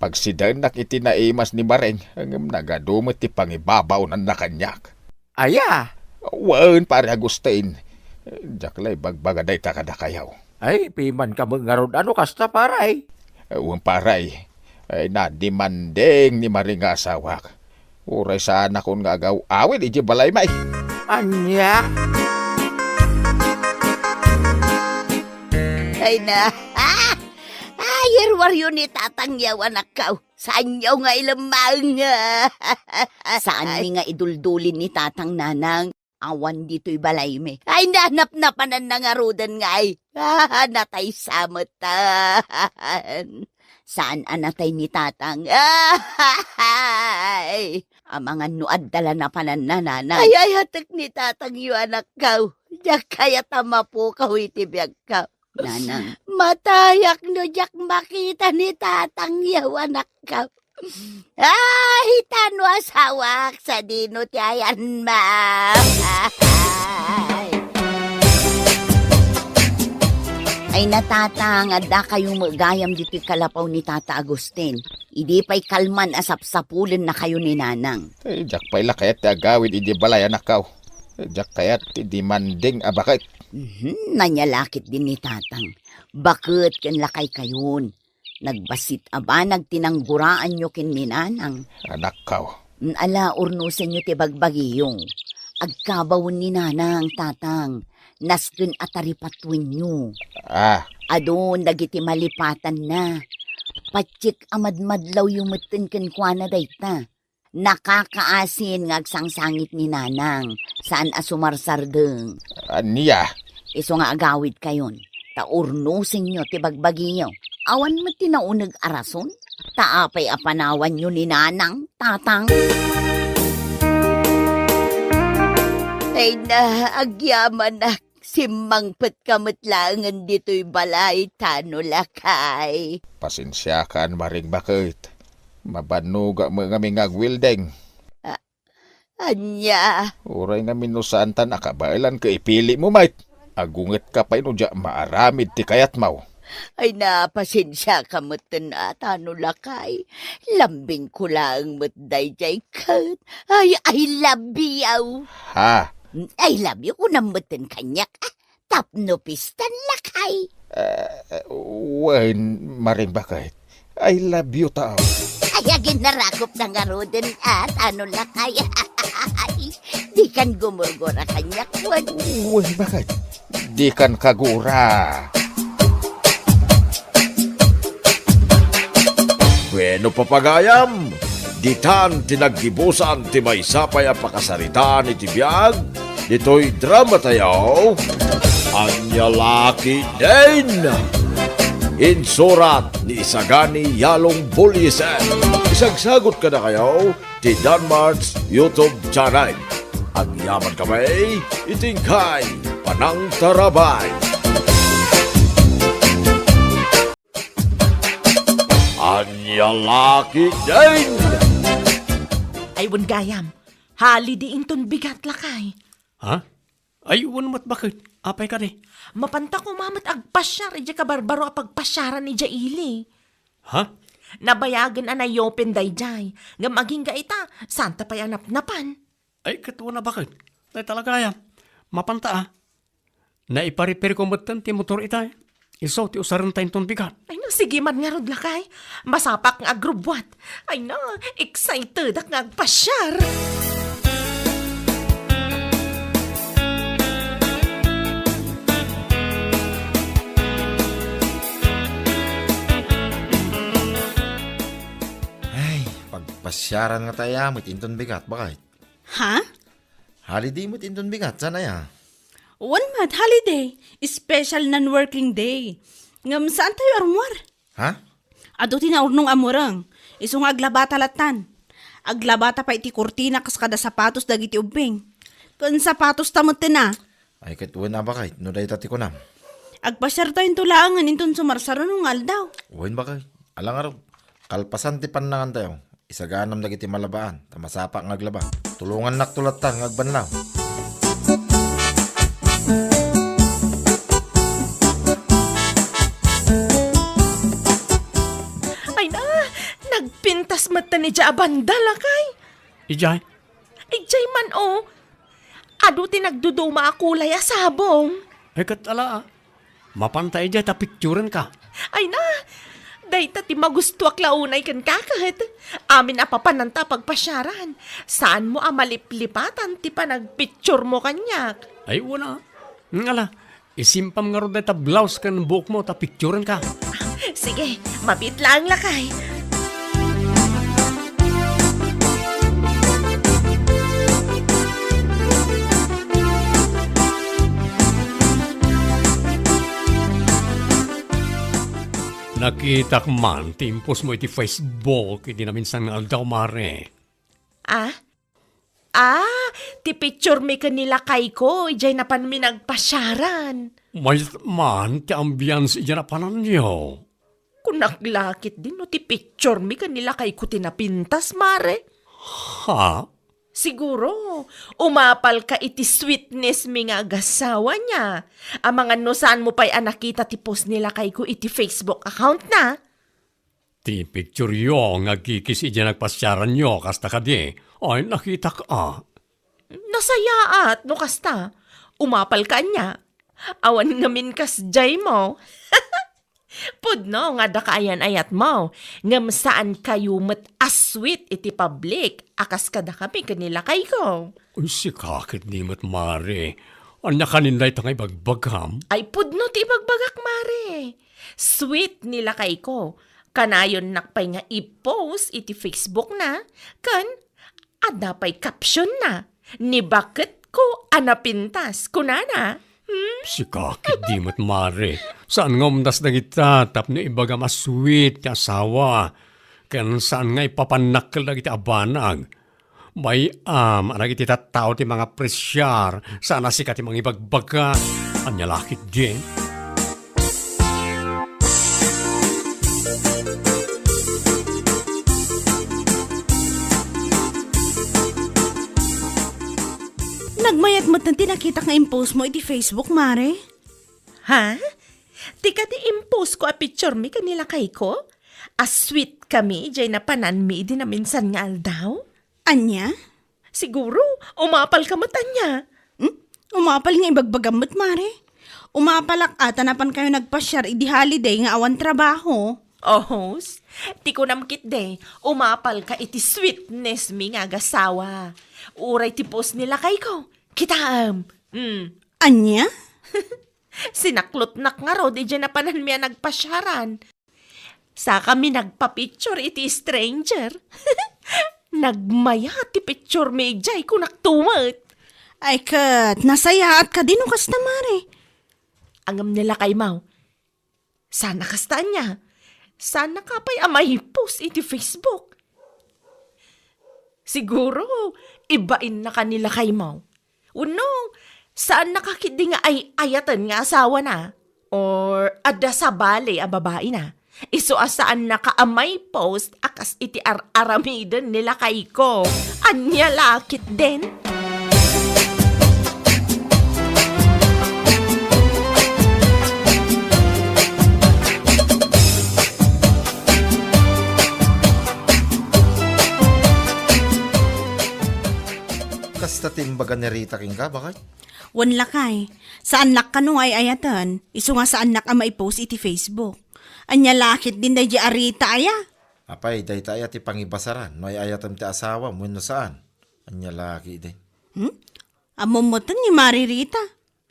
Pagsidaennak iti naimas ni Mareng, ngem nagadu met ti pangibabaonanna kaniak. Aya? Wen, pare Agustin. Diak la ibagbaga dayta kadakayo. Ay, pimanka met ngarud a no kasta, pare. Wen, pare. Ay, nadimanding ni Mareng nga asawak. Uray saanakon nga agaw-awid idiay balaymi. Ania? Ay na. Ay, irwaryo ni Tatang yaw, anakko. Saanyo nga ilemmang? Saanmi nga iduldulin ni Tatang, Nanang. Awan ditoy balaymi. Ay, nanapnapananna ngaruden ngay. Ah, natay sa metten. Saan a natay ni Tatang? Ay, amangan no adda la napananna, Nanang. Ay, ayatek ni Tatangyo, anakko. Diak kayat a mapukaw iti biagko. Nanang. Matayak no diak makita ni Tatangyo, anakko. Ay, tano asawak, sadino ti ayanmo? Ay. Ay na, Tatang, addakayo met gayam ditoy kalapaw ni Tata Agustin. Idi pay kalman a sapsapulennakayo ni Nanang. Ay, diak pay la kayat ti agawid idiay balay, anakkaw. Ay, diak kayat ti demanding a baket. Mhm, ania la ketdin ni Tatang. Baket ken lakaykayon. Nagbassit a banag ti nanggoraanyo ken ni Nanang. Anakkaw. Mm, ala, urnosenyo ti bagbagiyo. Agkabawen ni Nanang, Tatang. Nasken a taripatuenyo. Ah. Adun dagiti malipatanna. Patiek a madmadlawyo metten kenkuana dayta. Nakakaasin nga agsangsangit ni Nanang, saan a sumarsardeng. Ania? Isu nga agawidkayon, ta urnosenyo ti bagbagiyo. Awan met ti nauneg a rason, ta apay a panawanyo ni Nanang, Tatang? Ay na, agyamanak. Simmangpetka met laengen ditoy balay, Tano lakay. Pasensiakan, Maring Baket. Mabannogak met ngamin nga agwelding. A-, ania? Uray ngamin no saantan a kabaelan ket ipilimo met. Agungetka pay no diak maaramid ti kayatmo. Ay na, pasensiaka metten a, Tano lakay. Lambingko laeng met daydiay ket. Ay, I love you. Ha? I love you, kunam metten kaniak, a, tapno pistan lakay. Eh, wen, Maring Baket. I love you, tao. Ay, aginnarakopna ngaruden, a, Tano lakay. Dikan gumurgura kaniak, wen. Wen, Baket. Dikan kagura. Bueno, papagayam, ditan ti naggibusan ti maysa pay a pakasaritaan iti biag ditoy dramatayo, Ania La Ketdin. Insurat ni Isagani Yalong Buliesen. Isagsagot kadakayo ti Danmart's YouTube channel. Agyaman kami iti inkay panangtarabay. Ania La Ketdin! Ay, wen gayam. Holiday inton bigat, lakay. Ha? Ay, wen met, Baket. Apay kadi? Mapanta koma met agpasiar idiay kabarbaro a pagpasiaran idiay ili. Ha? Nabayagen a nayopen daydiay. Ngem agingga ita, saanta pay a napnapan. Ay, ket wen a, Baket. Dayta la gayam. Mapanta a. Naiparepairko metten ti motor ita. Isu ti usarenta inton bigat. Ay, no, sige man ngarud, lakay. Masapak nga agrubbuat. Ay, no, excitedak nga agpasiar. Ay, pagpasiaran nga tayo, met inton bigat, Baket. Ha? Holiday met inton bigat, saan aya? Wen met, holiday. Special non-working day. Ngem saan tayo armuar? Ha? Adu ti naurnong a mureng. Isu nga aglabata lattan. Aglabata pay ti kurtina kas kada sapatos dagiti ubbing. Ken sapatos ta metten a. Ay, ket wen a, Baket, no dayta ti kunam. Agpasiar tayo into laengen inton sumarsaruno nga aldaw. Wen, Baket. Ala ngarud, kalpasan ti pannangan tayo. Isaganam dagiti malabaan, ta masapak nga aglaba. Tulongannakto lattan nga agbanlaw. Ay na, nagpintas met ta ni Dia a banda, lakay. Ijay? Ijay man, oh. Adu ti nagduduma a kulay a sabong. Ay, ket ala, ah. Mapanta idiay ta picturenka. Ay na, dayta ti magustoak la unay kenka ket. Amin a papananta a pagpasiaran. Saanmo a maliplipatan ti panagpicturemo kaniak. Ay, wen a. Ngala, isimpam ngarud dayta blouse ken buokmo ta picturenka. Sige, mabiit laeng lakay. Nakitak man ti impostmo iti Facebook iti naminsan nga aldaw, Mare. Ah? Ah, ti picturemi ken ni lakayko, idiay napanmi nagpasiaran. Mayat man ti ambiance idiay napananyo. Kunak la ketdi no ti picturemi ken ni lakayko ti napintas, Mare. Ha? Siguro, umapalka iti sweetness mi nga agasawa niya. Amangan no saanmo pay a nakita ti post ni lakayko iti Facebook account na. Ti pictureyo nga agkikis idiay nagpasiaranyo, kasta kadi? Ay, nakitak a. Nasayaat no kasta. Umapalka ania? Awan ngamin kasdiay mo. Pudno nga adda kaayan-ayatmo, ngem saankayo met a sweet iti public a kas kadakami ken ni lakayko. Uy, sika ketdi met, Mare. Ania kanin dayta nga ibagbagam? Ay, pudno ti ibagbagak, Mare. Sweet ni lakayko. Kanayonnak pay nga i-post iti Facebook na, ken adda pay caption na, "Ni baketko a napintas," kunana. Hmm? Sika ketdi met, Mare. Saan nga umdas dagita tapno ibagam a sweet ti asawa. Ken saan nga ipapannak dagiti a banag. Bay-am a dagiti tattao ti mangapresiar, saan a sika ti mangibagbaga. Ania la ketdi? Nagmayat met ti nakitak nga impostmo iti Facebook, Mare. Ha? Ti kadi impostko a picturemi ken ni lakayko? A sweet kami, diay napananmi idi naminsan nga aldaw? Ania? Siguro, umapalka met ania? Hmm? Umapal nga ibagbagam met, Mare. Umapalak a ta napankayo nagpasiar idi holiday nga awan trabaho. Ohos, ti kunam ketdi, umapalka iti sweetness mi nga agasawa. Uray ti post ni lakayko. Kitaem. Hmm. Ania? Sinaklotnak ngarud idiay napananmi a nagpasiaran. Sakami nagpa-picture iti stranger. Nagmayat ti picturemi idiay, kunak tumet. Ay ket, nasayaat kadi no kasta, Mare? Ngem ni lakaymo, saan a kasta ania? Saannaka pay a maipost iti Facebook? Siguro, ibainna ken ni lakaymo. Wenno, saannaka ketdi nga ay-ayaten nga asawana? Or adda sabali a babaina? Isu a saannaka a maipost a kas iti ar-aramiden ni lakayko. Ania la ketdin? Kasta ti imbaga ni Rita kenka, baket? Wen lakay, saannak kano nga ay-ayaten, isu nga saannak a maipost iti Facebook. Ania la ketdin daydi a Rita aya? Apay, dayta aya ti pangibasaran no ay-ayatem ti asawam wenno saan? Ania la ketdin? Hmm? Ammom metten ni Mare Rita.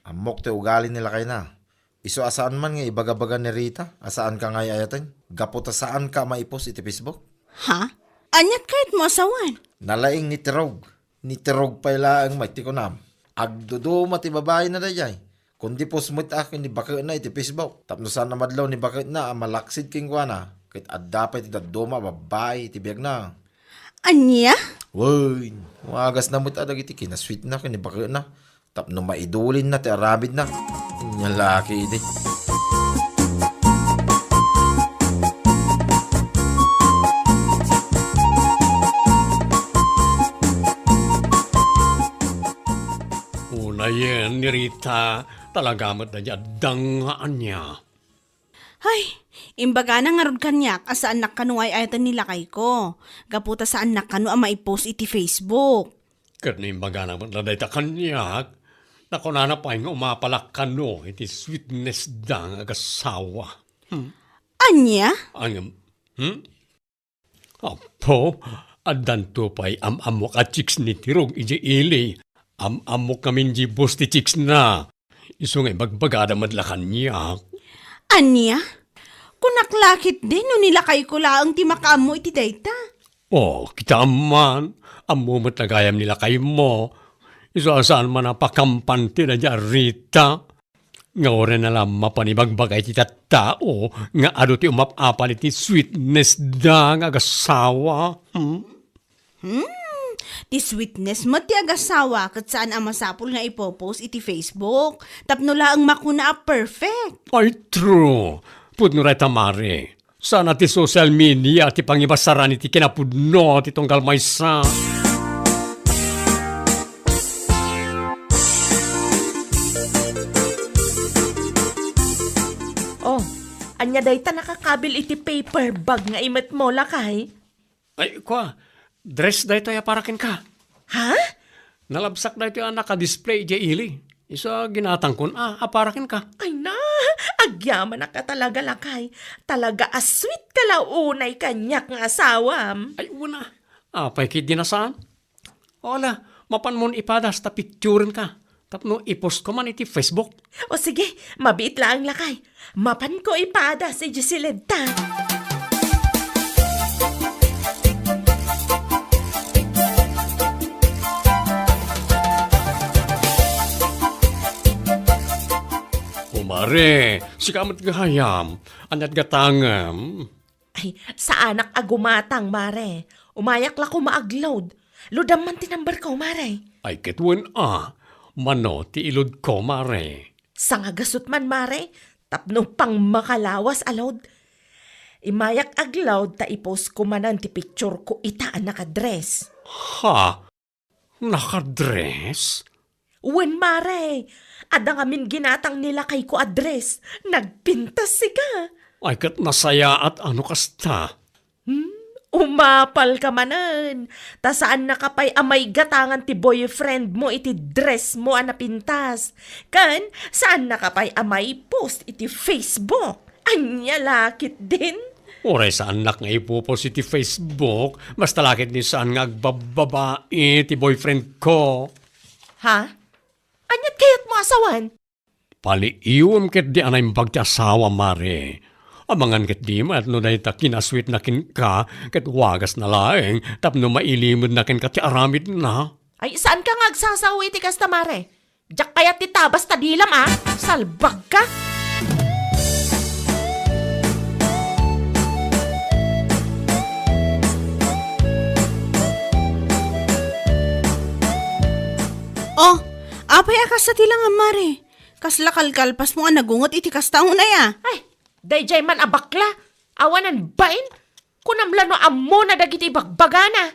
Ammok ti ugali ni lakayna. Isu a saan man nga ibagabaga ni Rita a saanka nga ay-ayaten, gapu ta saanka a maipost iti Facebook. Ha? Aniat kayatmo a sawen? Nalaing ni Tirog. Ni Tirog pay laeng met ti kunam. Agduduma ti babaina daydiay. Kun di post met a ken ni baketna iti Facebook. Tapno saan a madlaw ni baketna a malaksid kenkuana, ket adda pay ti dadduma a babbai iti biagna. Ania? Wen, wagasna met a dagiti kinasweetna ken ni baketna. Tapno maidulinna ti aramidna. Ania la ketdi. Unayen ni Rita, talaga met daydi adda nga ania. Ay, imbagana ngarud kaniak a saannak kano nga ay-ayaten ni lakayko. Gapu ta saannak kano a maipost iti Facebook. Ket no imbagana met la dayta kaniak, nakunana pay nga umapalak kano iti sweetness da nga agasawa. Hmm? Ania? Ang, hmm? Apo, addanto pay am-ammok a chicks ni Tirog idiay ili. Am-ammok ngamin di boss ti chicks na. Isu nga ibagbagada met la kaniak. Ania? Kunak la ketdi no ni lakayko laeng ti makaammo iti dayta. Oh, kitaem man, ammo met la gayam ni lakaymo. Isu a saan man a pakampante daydi a Rita. Nga uray na la mapan ibagbaga iti tattao nga adu ti umap-apal iti sweetness da nga agasawa. Hmm? Hmm, ti sweetness met ti agasawa ket saan a masapul nga ipopost iti Facebook tapno laeng makuna a perfect. Ay, true. Pudno dayta, Mare. Saan a ti social media ti pangibasaran iti kinapudno ti tunggal maysa. Ania dayta nakakabil iti paper bag nga imetmo, lakay? Ay, kua, dress daytoy a para kenka. Ha? Nalabsak daytoy a naka-display idiay ili. Isu a ginatangkon a, a para kenka. Ay na, agyamanak a talaga, lakay. Talaga a sweet ka la unay kaniak nga asawam. Ay, una. Apay ketdi a saan? O ala, mapanmon ipadas ta picturenka. Tapno i-post ko man iti Facebook. O sige, mabiit laeng, lakay. Mapanko ipadas idiay siled ta. O mare, sika met gayam. Ania't gatangem? Ay, saanak a gumatang, mare. Umayak la koma ag-load. Loadam man ti number ko, mare. Ay, ket wen a. Mano ti i-load ko, mare? Sangagasut man, mare. Tapno pangmakalawas a load. Imayak ag-load ta i-post ko manen ti picture ko ita a nakadress. Ha? Nakadress? Wen, mare. Adda ngamin ginatang ni lakayko a dress. Nagpintas sika. Ay, ket nasayaat a no kasta. Hmm? Umapal ka manen. Ta saannaka pay a maigatangan ti boyfriend mo iti dress mo a napintas. Ken saannaka pay a maipost iti Facebook. Ania la ketdin? Uray saannak nga ipopost iti Facebook, basta la ketdin saan nga agbabbabai ti boyfriend ko. Ha? Ania't kayatmo a sawen? Paliiwem ketdi a naimbag ti asawa, mare. Amangan ketdi met no dayta kinasweetna kenka ket wagasna laeng tapno mailimedna kenka ti aramidna. Ay, saanka nga agsasao iti kasta, mare. Diak kayat ti tabas ta dilam, a. Salbagka! Oh, apay a kasta ti langam, mare? Kasla kalkalpasmo a nagungot iti kasta unay a? Ay, daydiay man a bakla. Awanan bain. Kunam la no ammona dagiti ibagbagana.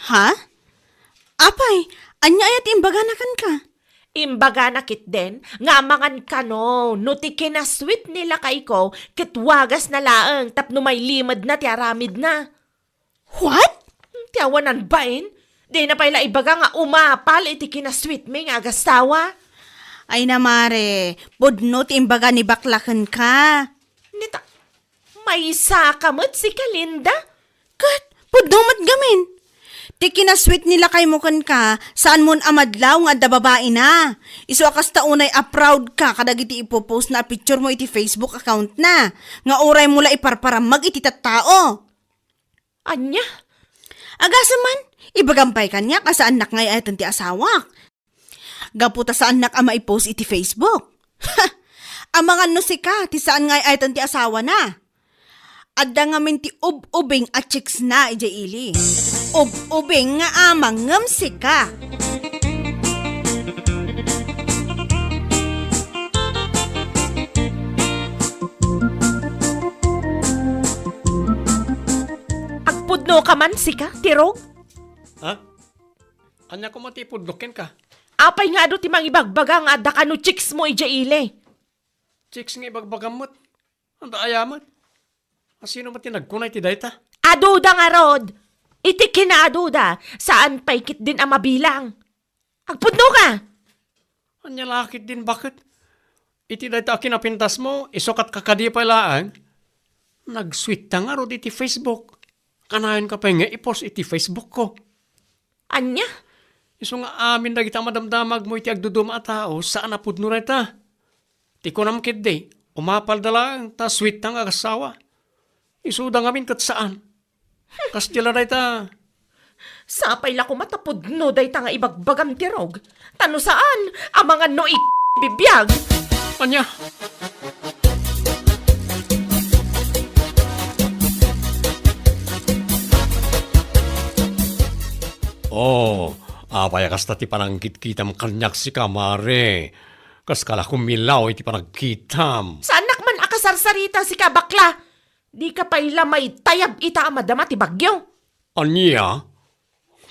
Ha? Apay, ania aya ti imbagana kenka? Imbagana ketdin nga amangan kano no ti kinasweet ni lakayko ket wagasna laeng tapno mailimedna ti aramidna. What? Ti awanan bain? Dina pay la ibaga nga umapal iti kinasweet mi nga agasawa. Ay na, mare, pudno ti imbaga ni bakla kenka. Nita, maysa ka met, sika, Linda? Ket, pudno met gamin. Ti kinasweet ni lakaymo kenka, saanmon a madlaw nga adda babaina. Isu a kasta unay a proud ka kadagiti ipopost na a picture mo iti Facebook account na, nga uray mo la iparparammag iti tattao. Ania? Agasem man, ibagam pay kaniak a saannak nga ay-ayaten ti asawak. Gapu ta saannak a maipost iti Facebook. Amangan no sika ti saan nga ay-ayaten ti asawana. Adda ngamin ti ub-ubing a chicks na idiay ili. Ub-ubing nga amang ngem sika. Agpudno ka man, sika, Tirog? Ha? Ania koma ti ipudnok kenka? Apay nga adu ti mangibagbaga nga adda kano chicks mo idiay ili? Chicks nga ibagbagam met? Anda aya met? Asino met ti nagkuna iti dayta? Aduda ngarud! Iti kinaaduda, saan pay ketdin a mabilang. Agpudno ka! Ania la ketdin baket? Iti dayta a kinapintas mo, isu ket kakadi pay laeng. Nagsweet ta ngarud iti Facebook. Kanayon ka pay nga i-post iti Facebook ko. Ania? Isu nga amin dagita a madamdamag mo iti agduduma a tao, saan a pudno dayta. Ti kunam ketdi, umapalda laeng ta sweet ta nga agasawa. Isuda ngamin ket saan. Kas di la dayta. Sapay la koma ta pudno dayta nga ibagbagam, Tirog. Ta no saan, amangan no i-, bibiag. Ania? Oh, apay a kasta ti panangkitkitam kaniak sika, mare? Kaska la kumilaw iti panagkitam. Saannak man a kasarsarita sika, bakla. Dika pay la maitayab ita a madama ti bagyo. Ania?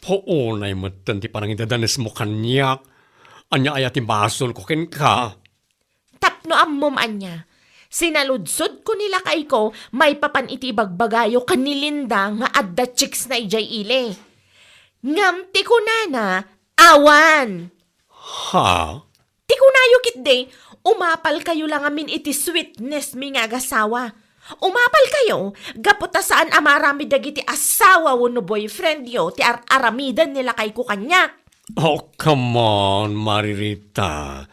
Puonay metten ti panangidadanesmo kaniak. Ania aya ti basolko kenka? Tapno ammom ania, Sinaludsodko ni lakayko maipapan iti ibagbagayo ken ni Linda nga adda chicks na idiay ili. Ngem ti kunana, awan. Ha? Ti kunayo ketdi, umapalkayo la ngamin iti sweetness mi nga agasawa. Umapalkayo, gapu ta saan a maaramid dagiti asawa wenno boyfriend yo ti ar-aramiden ni lakayko kaniak. Oh, come on, Maririta.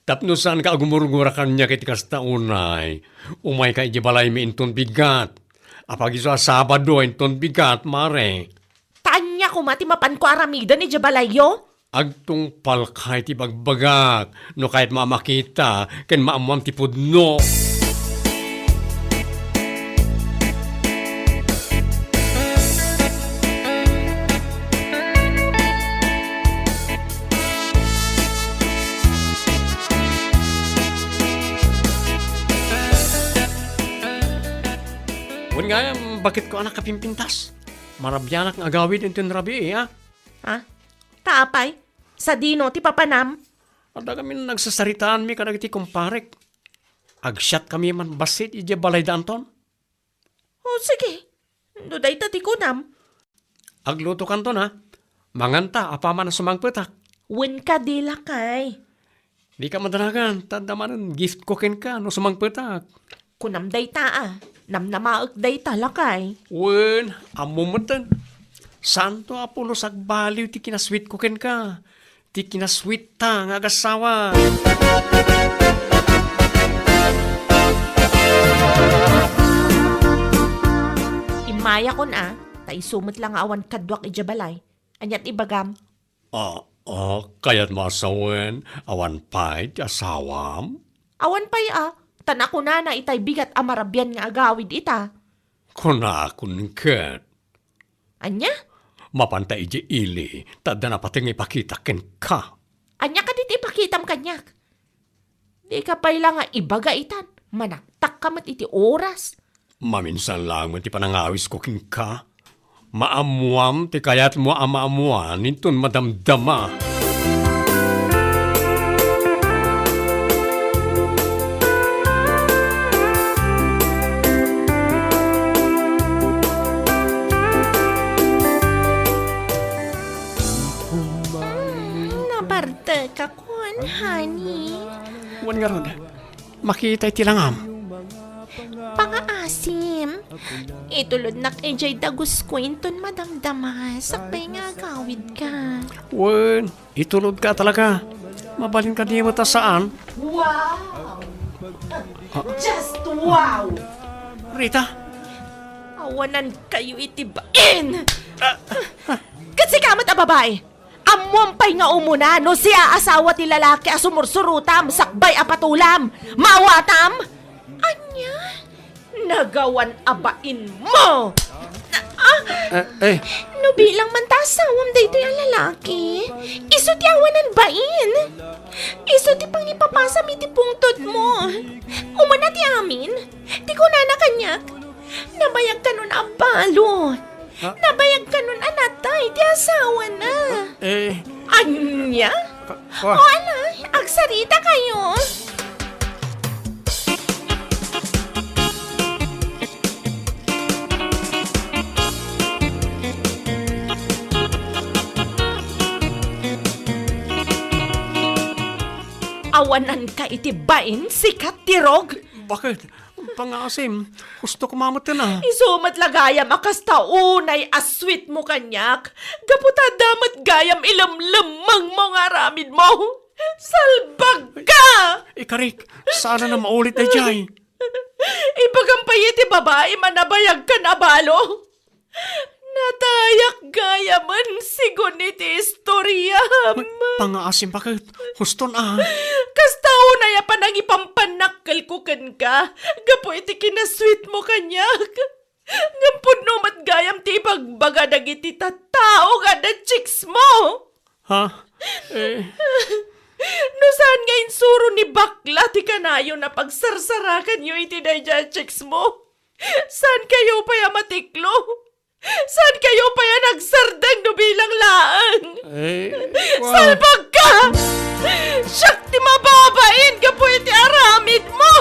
Tapno saanka a gumurgura kaniak iti kasta unay, umayka idiay balaymi inton bigat. Apagiso a Sabado inton bigat, Mare. Ta ania koma ti mapanko aramiden idiay balayyo? Agtungpalka iti bagbagak, no kayatmo a makita ken maammoam ti pudno. Wen gayam, baketko a nakapimpintas? Marabianak nga agawid inton rabii, a? Ha? Ta apay? Sadino ti papanam? Adda kami nagsasaritaanmi kadagiti kumparek. Agsiatkami man bassit idiay balayda Anton. O, sige. No dayta ti kunam. Aglutokanton, a. Manganta, apaman a sumangpetak. Wen kadi, lakay. Dika madanagan, ta adda manen giftko kenka no sumangpetak. Kunam dayta, a. Namnamaek dayta, lakay. Wen, ammom metten. Saanto a pulos agbaliw ti kinasweetko kenka. Ti kinasweetta nga agasawa. Immayakon a, ta isu met la nga awan kaduak idiay balay. Ania ti ibagam? Ah, ah, kayatmo a sawen, awan pay ti asawam? Awan pay a, ta nakunana itay bigat a marabian nga agawid ita. Kunakon ket. Ania? Mapanta idiay ili, ta adda napateg nga ipakita kenka. Ania kadi ti ipakitam kaniak? Dika pay la nga ibaga itan, manaktakka met iti oras. Maminsan laeng met ti panangawisko kenka. Maammoam ti kayatmo a maammoan inton madamdama. Mm, napartekakon, honey. Wen ngarud, makita iti langam. Pangaasim, itulodnak idiay dagusko inton madamdama, sakbay nga agawidka. Wen, itulodka talaga. Mabalin kadi met a saan? Wow! Ah. Just wow! Rita? Awanankayo iti bain! Ah, ah. Ket sika met a babai, ammoam pay nga umuna no siak a asawa ti lalaki a sumursurotam sakbay a patulam, maawatam? Ania? Nagawan a bainmo! Ah! Eh, eh. No bilang man ta asawam daytoy a lalaki, isu ti awanan bain. Isu ti pangipapasam iti pungtotmo. Umuna ti amin, ti kunana kaniak, nabayag kanon a balo. Ha? Nabayag kanon a natay ti asawana. Eh. Ania? Ka-, wa- O, ala, agsarita kayo. Awananka iti bain, sika, Tirog? Bakit? Pangaasim, husto koma metten a. Isu met la gayam a kasta unay a sweetmo kaniak, gapu ta adda met gayam ilemlemmengmo nga aramidmo. Salbagka! Ikarik, saan a maulit daydiay. Ibagam pay iti babaim a nabayagkan a balo. Natayak gayamen sigun iti istoriam. Pangaasim, bakit? Huston a. Kasta unay a panangipampannakkelko kenka gapu iti kinasweetmo kaniak. Ngem pudno met gayam ti ibagbaga dagiti tattao nga adda chicksmo. Ha? Eh. No saan nga insuro ni bakla ti kanayon a pagsarsarakanyo iti daydiay a chicksmo, saankayo pay a matiklo? Saankayo pay a nagsardeng no bilang laeng? Eh, wa- Salbagka! Siak ti mababain gapu iti aramidmo!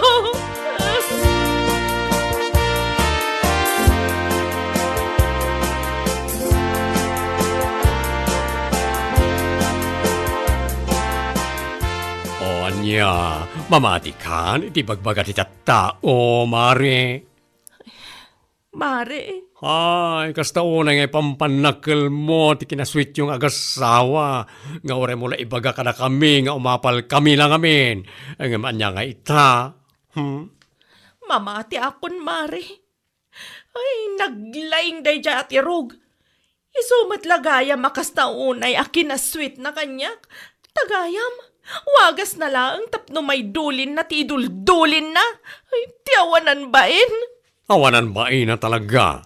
Ya, mamatikan iti bagbaga ti tattao, Mare. Mare. Ay, kasta unay nga ipampannakelmo ti kinasweetyo nga agasawa, nga uray mo la ibaga kadakami nga umapalkami la ngamin. Ngem ania nga ita? Hmm? Mamatiakon, Mare. Ay, naglaing daydiay a tirog. Isu met la gayam a kasta unay a kinasweetna kaniak. Ta gayam, wagasna laeng tapno maidulinna ti iduldulinna. Ay, ti awanan bain. Awanan baina talaga.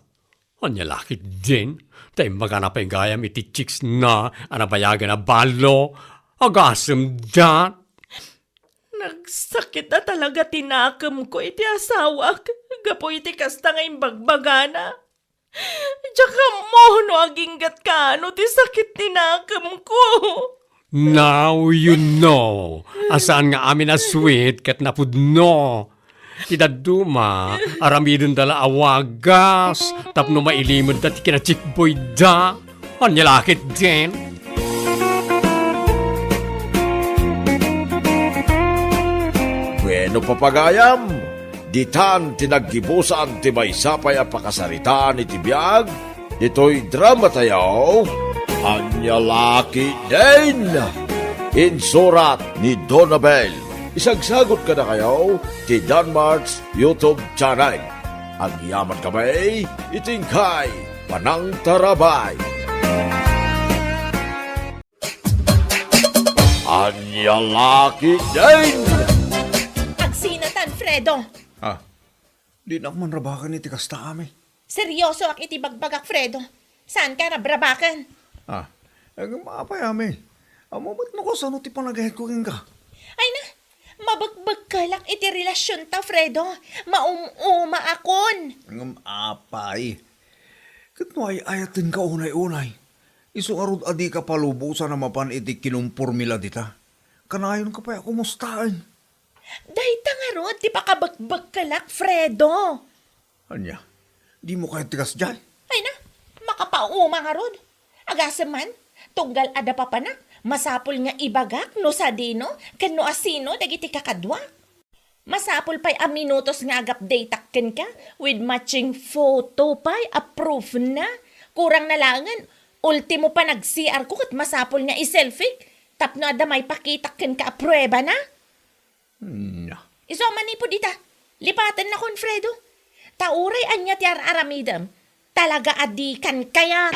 Ania la ketdin, ta imbagana pay gayam iti chicksna a nabayagen a balo. Agasemda. Nagsakit a talaga ti nakemko iti asawak gapu iti kasta nga imbagbagana. Diak ammo no aginggatka no ti sakit ti nakemko. Now you know a saan nga amin a sweet ket napudno. Ti dadduma, aramidenda la a wagas tapno mailimedda ti kinachikboyda. Ania la ketdin? Bueno, papagayam, ditan ti naggibusan ti maysa pay a pakasaritaan iti biag ditoy dramatayo, Ania la ketdin? Insurat ni Donabel. Isagsagot kadakayo ti Danmart's YouTube channel. Agyamankami iti inkay panangtarabay. Ania la ketdin? Agsinatan, Fredo! Ah, dinak man rabaken iti kasta, Ami. Seryosoak iti bagbagak, Fredo. Saanka rabrabaken. Ah, ngem apay, Ami? Ammom met no kasano ti panagayatko kenka? Ay na, mabekbekkelak iti relasionta, Fredo. Maum-umaakon. Ngem apay? Ket no ay-ayatenka unay-unay, isu ngarud a dika palubosan a mapan iti kinumpormila dita. Kanayonka pay a kumustaen. Dayta ngarud ti pakabekbekkelak, Fredo. Ania? Dimo kayat ti kasdiay? Ay na, makapauma ngarud. Agasem man, tunggal adda papanak, masapul nga ibagak no sadino ken no asino dagiti kakaduak. Masapul pay a minutos nga agupdateak kenka with matching photo pay a proofna. Kurang na laengen, ultimo panag-C R ko ket masapul nga i-selfie tapno adda maipakitak kenka a pruebana. Nya. Isu a manipud ita, lipatennakon, Fredo. Ta uray ania ti ar-aramidem, talaga a dikan kayat.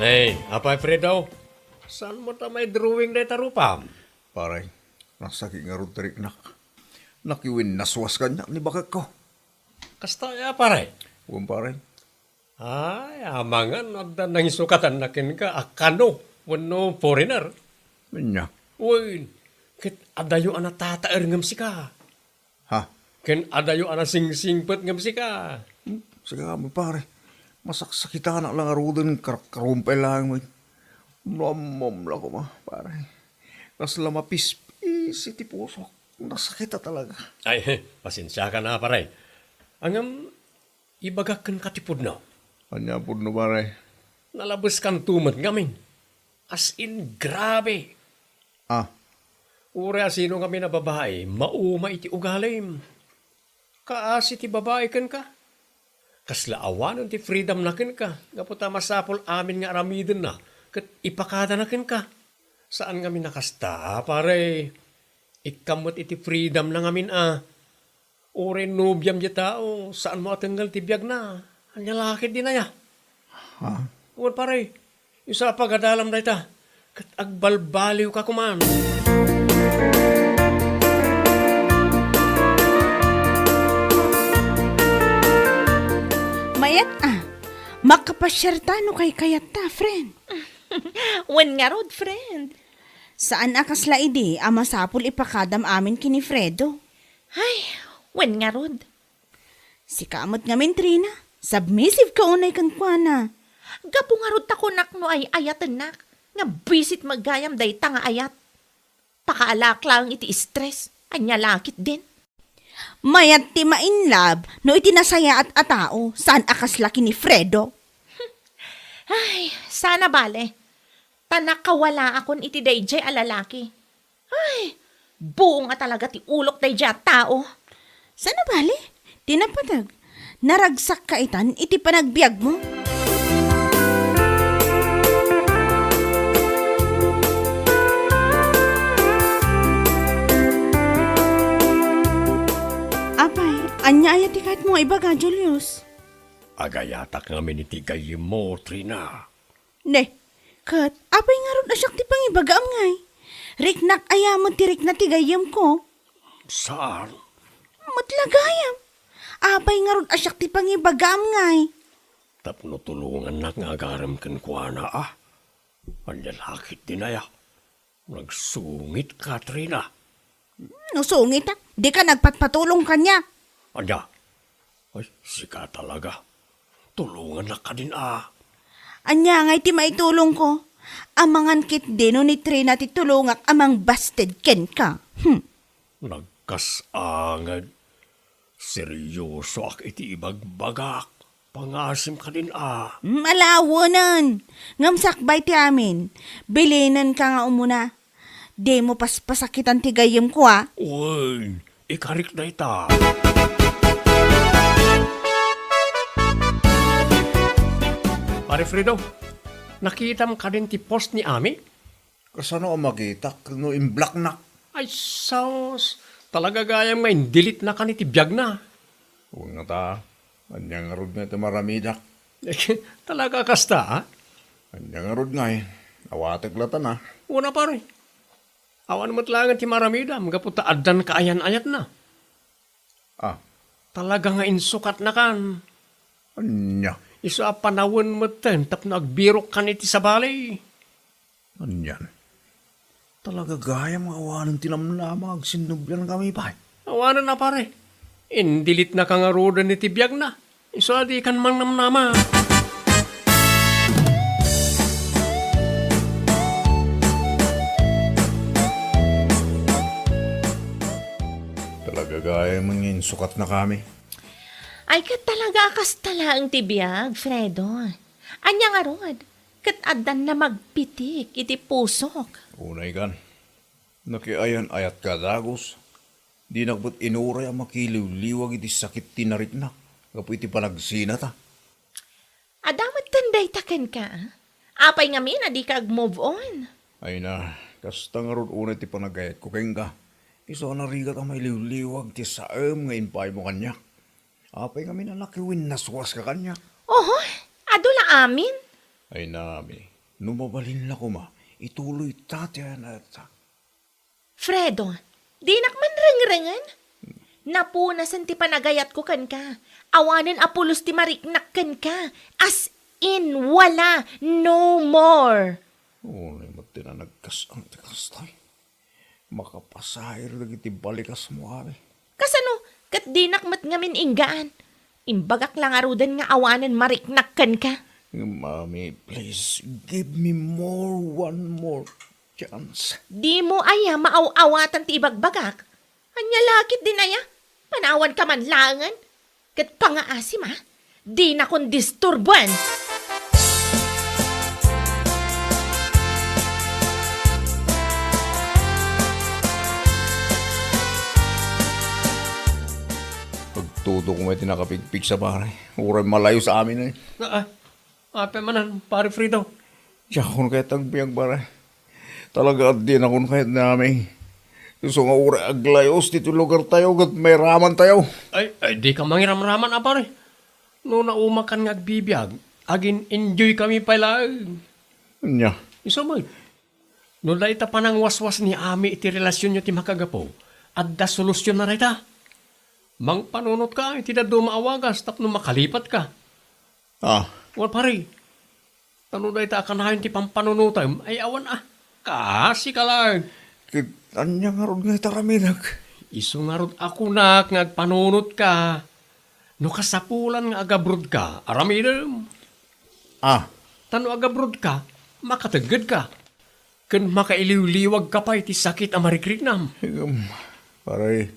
Hey, apay, Fredo? Saan mo ta may drawing dayta rupam? Pare, nasakit ngarud ti riknak. Nakiwinnaswas kaniak ni bakekko. Kasta aya, pare? Wen, pare. Ay, amangan no adda nangisukatan na kenka a kano wenno foreigner. Ania? Wen, ket adayo a natataer ngem sika. Ha? Ken adayo a nasingsingpet ngem sika. Hmm, sika nga, pare. Masaksakitanak la ngaruden, karakkarumpay laeng met. Nammam la koma, pare. Kasla mapispis iti pusok. Nasakit a talaga. Ay, pasensiaka na, pare. Ngem, ibagak kenka ti pudno. Ania pudno, pare? Nalabeskanto met ngamin. As in, grabe. Ah. Uray a sino ngamin a babai, mauma iti ugalim. Kaasi ti babai kenka. Kasla awanen ti freedom na kenka, gapu ta masapul amin nga aramidenna ket ipakadana kenka. Saan ngamin a kasta, pare. Ikkam met iti freedom na ngamin a. Uray nobiam diay tao, saanmo a tengngel ti biagna. Ania la ketdin aya? Ha? Wen, pare, isu a pagadalam dayta, ket agbalbaliwka koman. Mayat a, makapasiarta no kaykayatta, friend. Wen ngarud, friend. Saan a kasla idi a masapul ipakadam amin ken ni Fredo. Ay, wen ngarud. Sika met ngamin, Trina, submissive ka unay kenkuana. Gapu ngarud ta kunak no ay-ayatennak, nga bisit met gayam dayta nga ayat. Pakaalak laeng iti stress, ania la ketdin. Mayat ti ma-in love no iti nasayaat a tao, saan a kasla ken ni Fredo. Ay, sana bale. Ta nakawalaakon iti daydiay a lalaki. Ay, buong a talaga ti ulok daydiay a tao. Sana bale, ti napateg, naragsakka itan iti panagbiagmo. Apay, ania aya ti kayatmo nga ibaga, Julius? Agayatak ngamin iti gayyemmo, Trina. Ne, ket apay ngarud a siak ti pangibagaam ngay? Riknak aya met ti rikna ti gayyemko? Saan? Met la gayam. Apay ngarud a siak ti pangibagaam ngay? Tapno tulongannak nga agarem kenkuana, a? Ania la ketdin aya? Nagsungit, Katrina. No sungit, a, dika nagpatpatulong kaniak. Ania? Ay, sika talaga. Tulongannak kadin, a. Ania ngay ti maitulongko? Amangan ketdi no ni Trina ti tulongak a mangbasted kenka. Hmm. Nagkas-angad. Seryosoak iti ibagbagak. Pangasim kadin, a. Mm, ala, awanen. Ngem sakbay ti amin. Bilinenka nga umuna. Dimo paspasakitan ti gayyemko, a. Wen, ikarik dayta. Pare Fredo, nakitam kadin ti post ni Ami? Kasano a makitak no imblocknak? Ay, sus! Talaga gayam nga indelete-na kan iti biagna. Wen ngata, ania ngarud nga iti maramidak? Talaga kasta, a? Ania ngarud ngay, awatek latta. Wen a, pare. Awan met laengen ti maramidam gapu ta addan kaayan-ayatna. A. Talaga nga insukatnakan. Ania? Isu a panawen metten tapno agbirokkan iti sabali. Anian? Talaga gayam nga awanen ti namnama nga agsinnubliankami pay. Awanen a, pare. Indelete-naka ngaruden iti biagna. Isu a dikan mangnamnama. Talaga gayam nga insukatnakami. Ay, ket talaga a kasta laeng ti biag, Fredo. Ania ngarud? Ket addan namagpitik iti pusok. Unay kan, nakiayan-ayatka a dagus. Dinak met inuray a makiliwliwag iti sakit ti nariknak gapu iti panagsinata. Adda metten dayta kenka, a? Apay ngamin a dika ag-move on? Ay na, kasta ngarud unay ti panagayatko kenka. Isu a narigat a mailiwliwag ti saem nga impaymo kaniak. Apay ngamin a nakiwinnaswaska kaniak? Oho, adu la amin. Ay na, Ami, no mabalin la koma, ituloyta ti ayan-ayatta. Fredo, dinak man rengrengen. Napunasen ti panagayatko kenka. Awanen a pulos ti mariknak kenka. As in, wala. No more. Unay met ti nanagkas-ang ti kastay. Makapasair dagiti balikasmo, Ami. Kasano? Ket dinak met ngamin inggaan. Imbagak la ngaruden nga awanen mariknak kenka. Mami, please, give me more, one more chance. Dimo aya maaw-awatan ti ibagbagak? Ania la ketdin aya? Panawanka man laengen? Ket pangaasim a, dinakon disturboen. Agtudo koma iti nakapigpigsa, pare. Uray malayos amin, eh. Ah, ah. Apay manen, Pare Fredo? Diakon kayat agbiag, pare. Talaga, dinakon kayat ni Ami. Isu nga uray aglayos ditoy lugartayo ket mairamantayo. Ay, ay, dika mangiramraman a, pare. No naumakan nga agbibiag, agin-enjoykami pay laeng. Ania? Isu met. No dayta panangwaswas ni Ami iti relasionyo ti makagapu, adda solusionna dayta. Mangpanunotka iti dadduma a wagas tapno makalipatka. Ah. Wen, pare, ta no dayta a kanayon ti pampanunotem, ay awan a. Kaasika laeng. Ket ania ngarud nga itaramidek? Isu ngarud a kunak nga agpanunotka. No kasapulan nga agabrodka, aramidem. Ah. Ta no agabrodka, makateggedka. Ken makailiwliwagka pay ti sakit a marikriknam. Ngem, pare,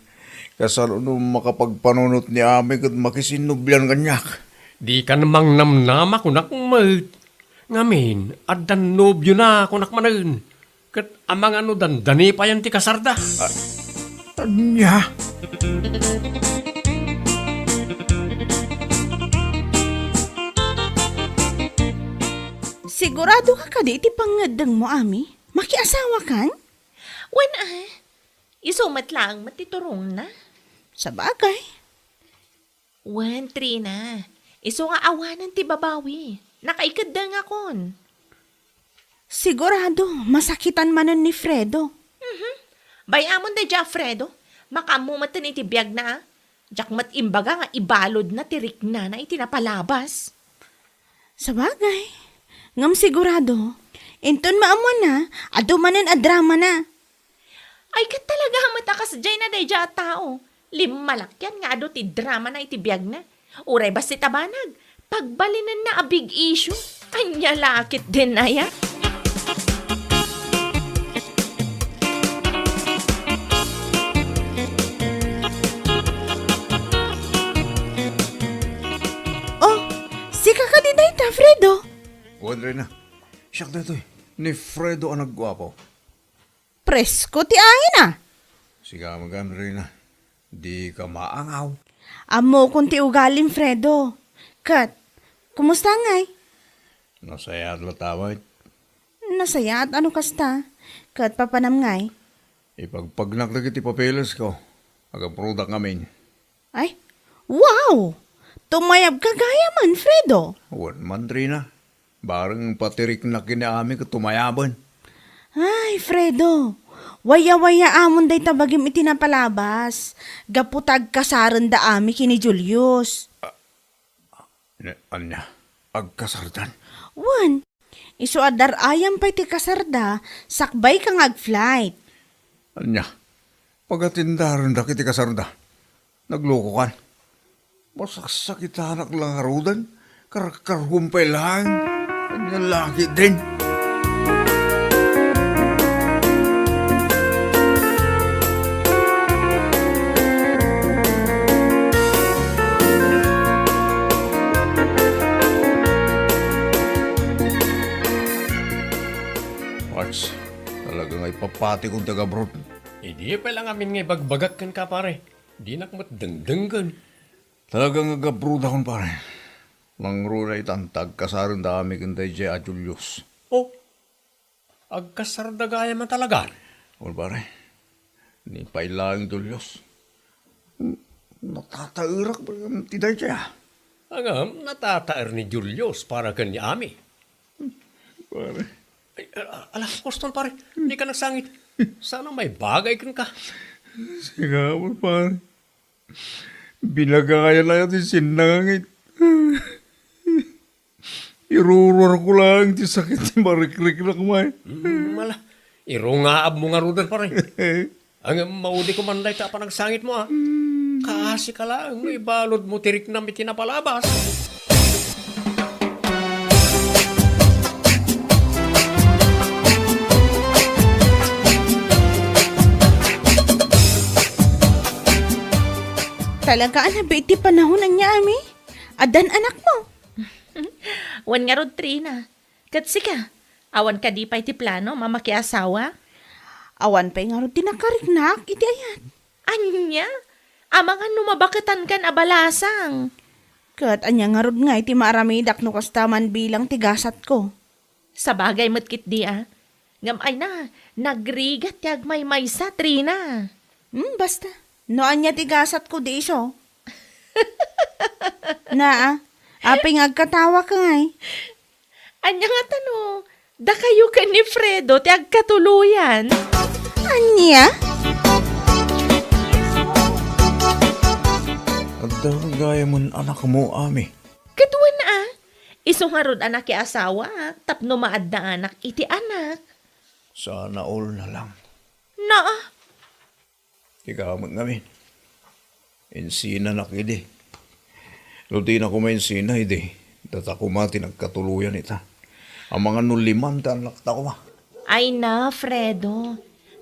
Kasano no makapagpanunot ni Ami ket makisinnublian kaniak? Dikan mangnamnama, kunak met. Ngamin, addan nobiona, kunak manen. Ket amangan no dandani payen ti kasarda. Ah, ania? Sigurado ka kadi iti pangngeddengmo, Ami? Makiasawakan? Wen, a. Isu met laeng met ti turongna. Sabagay. Wen, Trina. Isu nga awanen ti babawi. Nakaikeddengakon. Sigurado, masakitan manen ni Fredo. Mhm. Bay-amon daydiay a Fredo. Makaammo met iti biagna, a. Diak met imbaga nga ibaludna ti riknana iti napalabas. Sabagay. Ngem sigurado, inton maammoanna, adu manen a dramana. Ay, ket talaga met a kasdiayna daydiay a tao. Limmalakyan nga adu ti dramana iti biagna. Uray bassit a banag, pagbalinenna a big issue. Ania la ketdin aya? Oh, sika kadi dayta, Fredo? Wen, Reyna. Siak daytoy, ni Fredo a nagguapo. Presko ti aina. Sika met, Reyna. Dika maangaw. Ammokon ti ugalim, Fredo. Ket, kumusta ngay? Nasayaat latta met. Nasayaat a no kasta. Ket papanam ngay? Ipagpagnak dagiti papeles ko. Agaprudak ngamin. Ay, wow! Tumayabka gayamen, Fredo. Wen man, Reyna. Bareng patiriknak ken ni Ami ket tumayaben. Ay, Fredo, waya-wayaamon dayta bagim iti napalabas. Gapu ta agkasaren da Ami ken ni Julius. Ne, ania? Agkasardan? Wen, isu a dar-ayam pay ti kasarda, sakbayka nga ag-flight. Ania? Pagatindarendak iti kasarda? Naglokokan? Masaksakitanak la ngaruden? Karkarhuam pay laeng? Ania la ketdin? Max, talaga nga ipapatikon ti agabroad. Idi pay la ngamin nga ibagbagak kenka, pare. Dinak met dengdenggen. Talaga nga agabrodakon, pare. Nangruna itan ta agkasaren da Ami ken daydiay a Julius. Oh, agkasarda gayam a talaga? Wen, pare. Ni pay laeng Julius. Natataerak pay ti daydiay, a. Ngem, natataer ni Julius para ken ni Ami. Pare. Ay, a-, ala, huston, pare. Dika nagsangit. Saan a maibagay kenka? Sika, pare. Binagayan aya ti sinnangangit. Iruruarko laeng ti sakit ti marikriknak, may. Mm, ala, irungaabmo ngaruden, pare. Ngem maudikon man dayta a panagsangitmo, a. Mm. Kaasika laeng no ibaludmo ti riknam iti napalabas. Talaga a nabiit ti panahon, ania, Ami? Addan anakmo? Wen ngarud, Trina. Ket sika, awan kadi pay ti planom a makiasawa? Awan pay ngarud ti nakariknak iti ayat. Ania? Amangan no mabaketankan a balasang. Ket ania ngarud ngay ti maaramidak no kasta man bilang ti gasatko? Sabagay met ketdi, a. Ngem ay na, nagrigat ti agmaymaysa, Trina. Hmm, basta. No ania ti gasatko, di isu. Na, a. Apay nga agkatawaka ngay? Ania ngata no dakayo ken ni Fredo ti agkatuloyan? Ania? Adda gayamen anakmo, Ami. Ket wen, a. Isu ngarud a nakiasawa tapno maadda anak iti anak. Sana all na lang. Naa. Ikaw met ngamin. Insinanak idi. No dina koma insina idi, data koma ti nagkatuloyan ita. Amangan no liman ti annakta koma. Ay na, Fredo.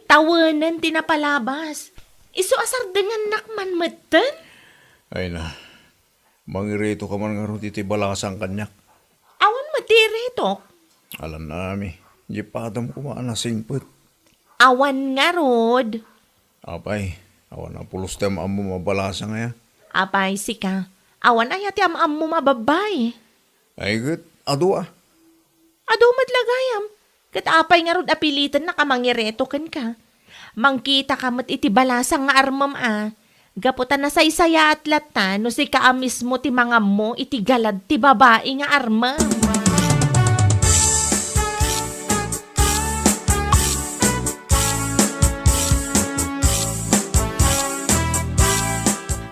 Tawenen ti napalabas. Isu a sardengannak man metten? Ay na, mangiritoka man ngarud iti balasang kaniak. Awan met ti iritok? Alan nami, di padam koma a nasingpet. Awan ngarud. Apay, awan a pulos ti am-ammom a balasang aya? Apay, sika, awan aya ti am-ammom a babbai? Ay ket, adu a. Adu met la gayam. Ket apay ngarud a pilitennak a mangireto kenka? Mangkitaka met iti balasang nga armem a. Gapu ta nasaysayaat latta no sika a mismo ti mangammo iti galad ti babai nga armem.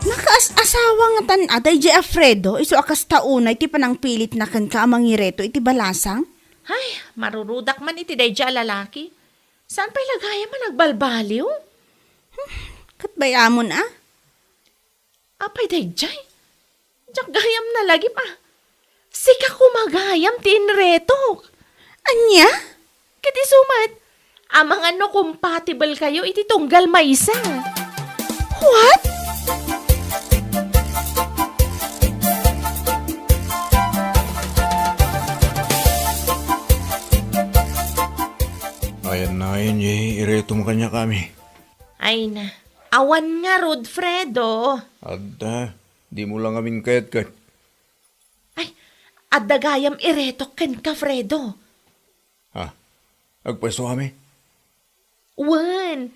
Nakaas-asawa ngatan a daydiay a Fredo, isu a kasta unay ti panangpilitna kenka a mangireto iti balasang? Ay, marurudak man iti daydiay a lalaki. Saan pay la gayam a nagbalbaliw? Hmm, ket bay-amon a? Apay daydiay? Diak gayam nalagip a. Sika koma gayam ti inretok. Ania? Ket isu met, amangan no compatible kayo iti tunggal maysa. What? Ayan na ngayon, ye, iretom kaniak, Ami. Ay na, awan ngarud, Fredo. Adda, dimo la ngamin kayat ket. Ay, adda gayam iretok kenka, Fredo. Ha? Agpayso, Ami? Wen,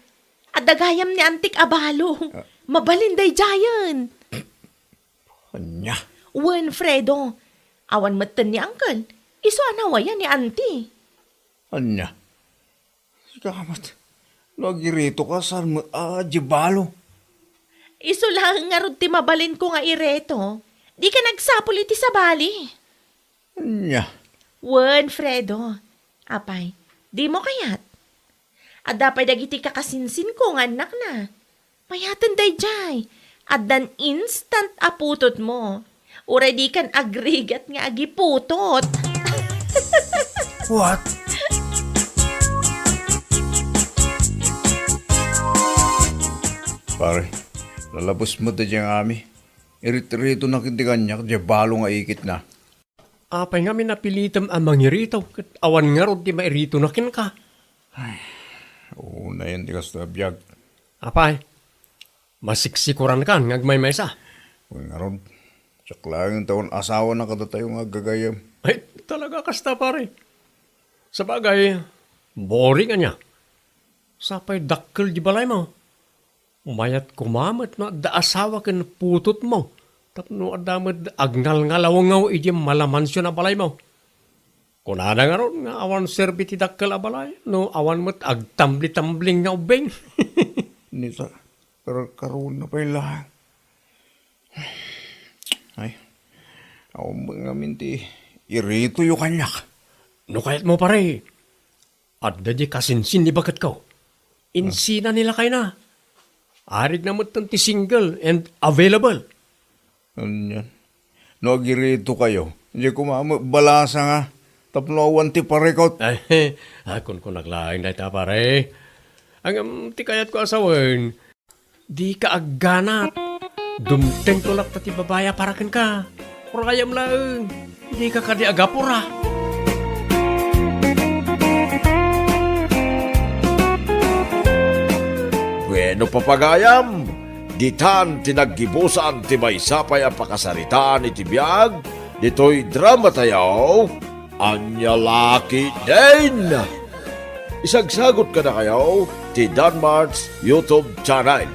adda gayam ni antik a balo. Ah. Mabalin daydiayen. Ania? Wen, Fredo. Awan metten ni uncle. Isu a nawayan ni auntie. Ania? Sika met, no agiritoka, saan met a diay balo? Isu laeng ngarud ti mabalinko nga ireto. Dika nagsapul iti sabali. Ania? Wen, Fredo. Apay, dimo kayat? Adda pay dagiti kakasinsinko nga annakna. Mayaten daydiay, addan instant a putotmo. Uray dikan agrigat nga agiputot. What? Pare, lalabes met daydiay nga Ami. Irit-iritonak iti kaniak diay balo nga ikitna. Apay ngamin a pilitem a mangirito ket awan ngarud ti mairitona kenka? Ay, unayen ti kasta a biag. Apay, masiksikurankan nga agmaymaysa? Wen ngarud, siak laeng ti awan asawana kadatayo nga aggagayem. Ay, talaga kasta, pare. Sabagay, boring ania. Sapay dakkel diay balaymo. Mayat koma met no adda asawa ken putotmo tapno adda met agngalngalawngaw idiay malamansion a balaymo. Kunada ngarud nga awan serbi ti dakkel a balay no awan met agtambli-tambling nga ubbing. Ni ta, karkaruna pay laeng. Ay, awan met ngamin ti iritoyo kaniak. No kayatmo, pare, adda diay kasinsin ni baketko. Insina ni lakayna. Arigna metten ti single and available. Anian? No agiritokayo, diay koma met balasang a tapno awan ti parikut. Ay, ah, kunkunak laeng dayta, pare. Ngem ti kayatko a sawen, dika agganat. Dumtengko latta ti babai a para kenka. Urayam laeng, dika kadi agapura. Bueno, papagayam, ditan ti naggibusan ti maysa pay a pakasaritaan iti biag ditoy dramatayo. Ania la ketdin? Isagsagot kadakayo ti Danmart's YouTube channel.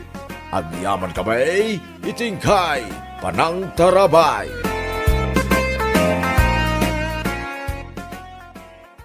Agyamankami iti inkay panangtarabay.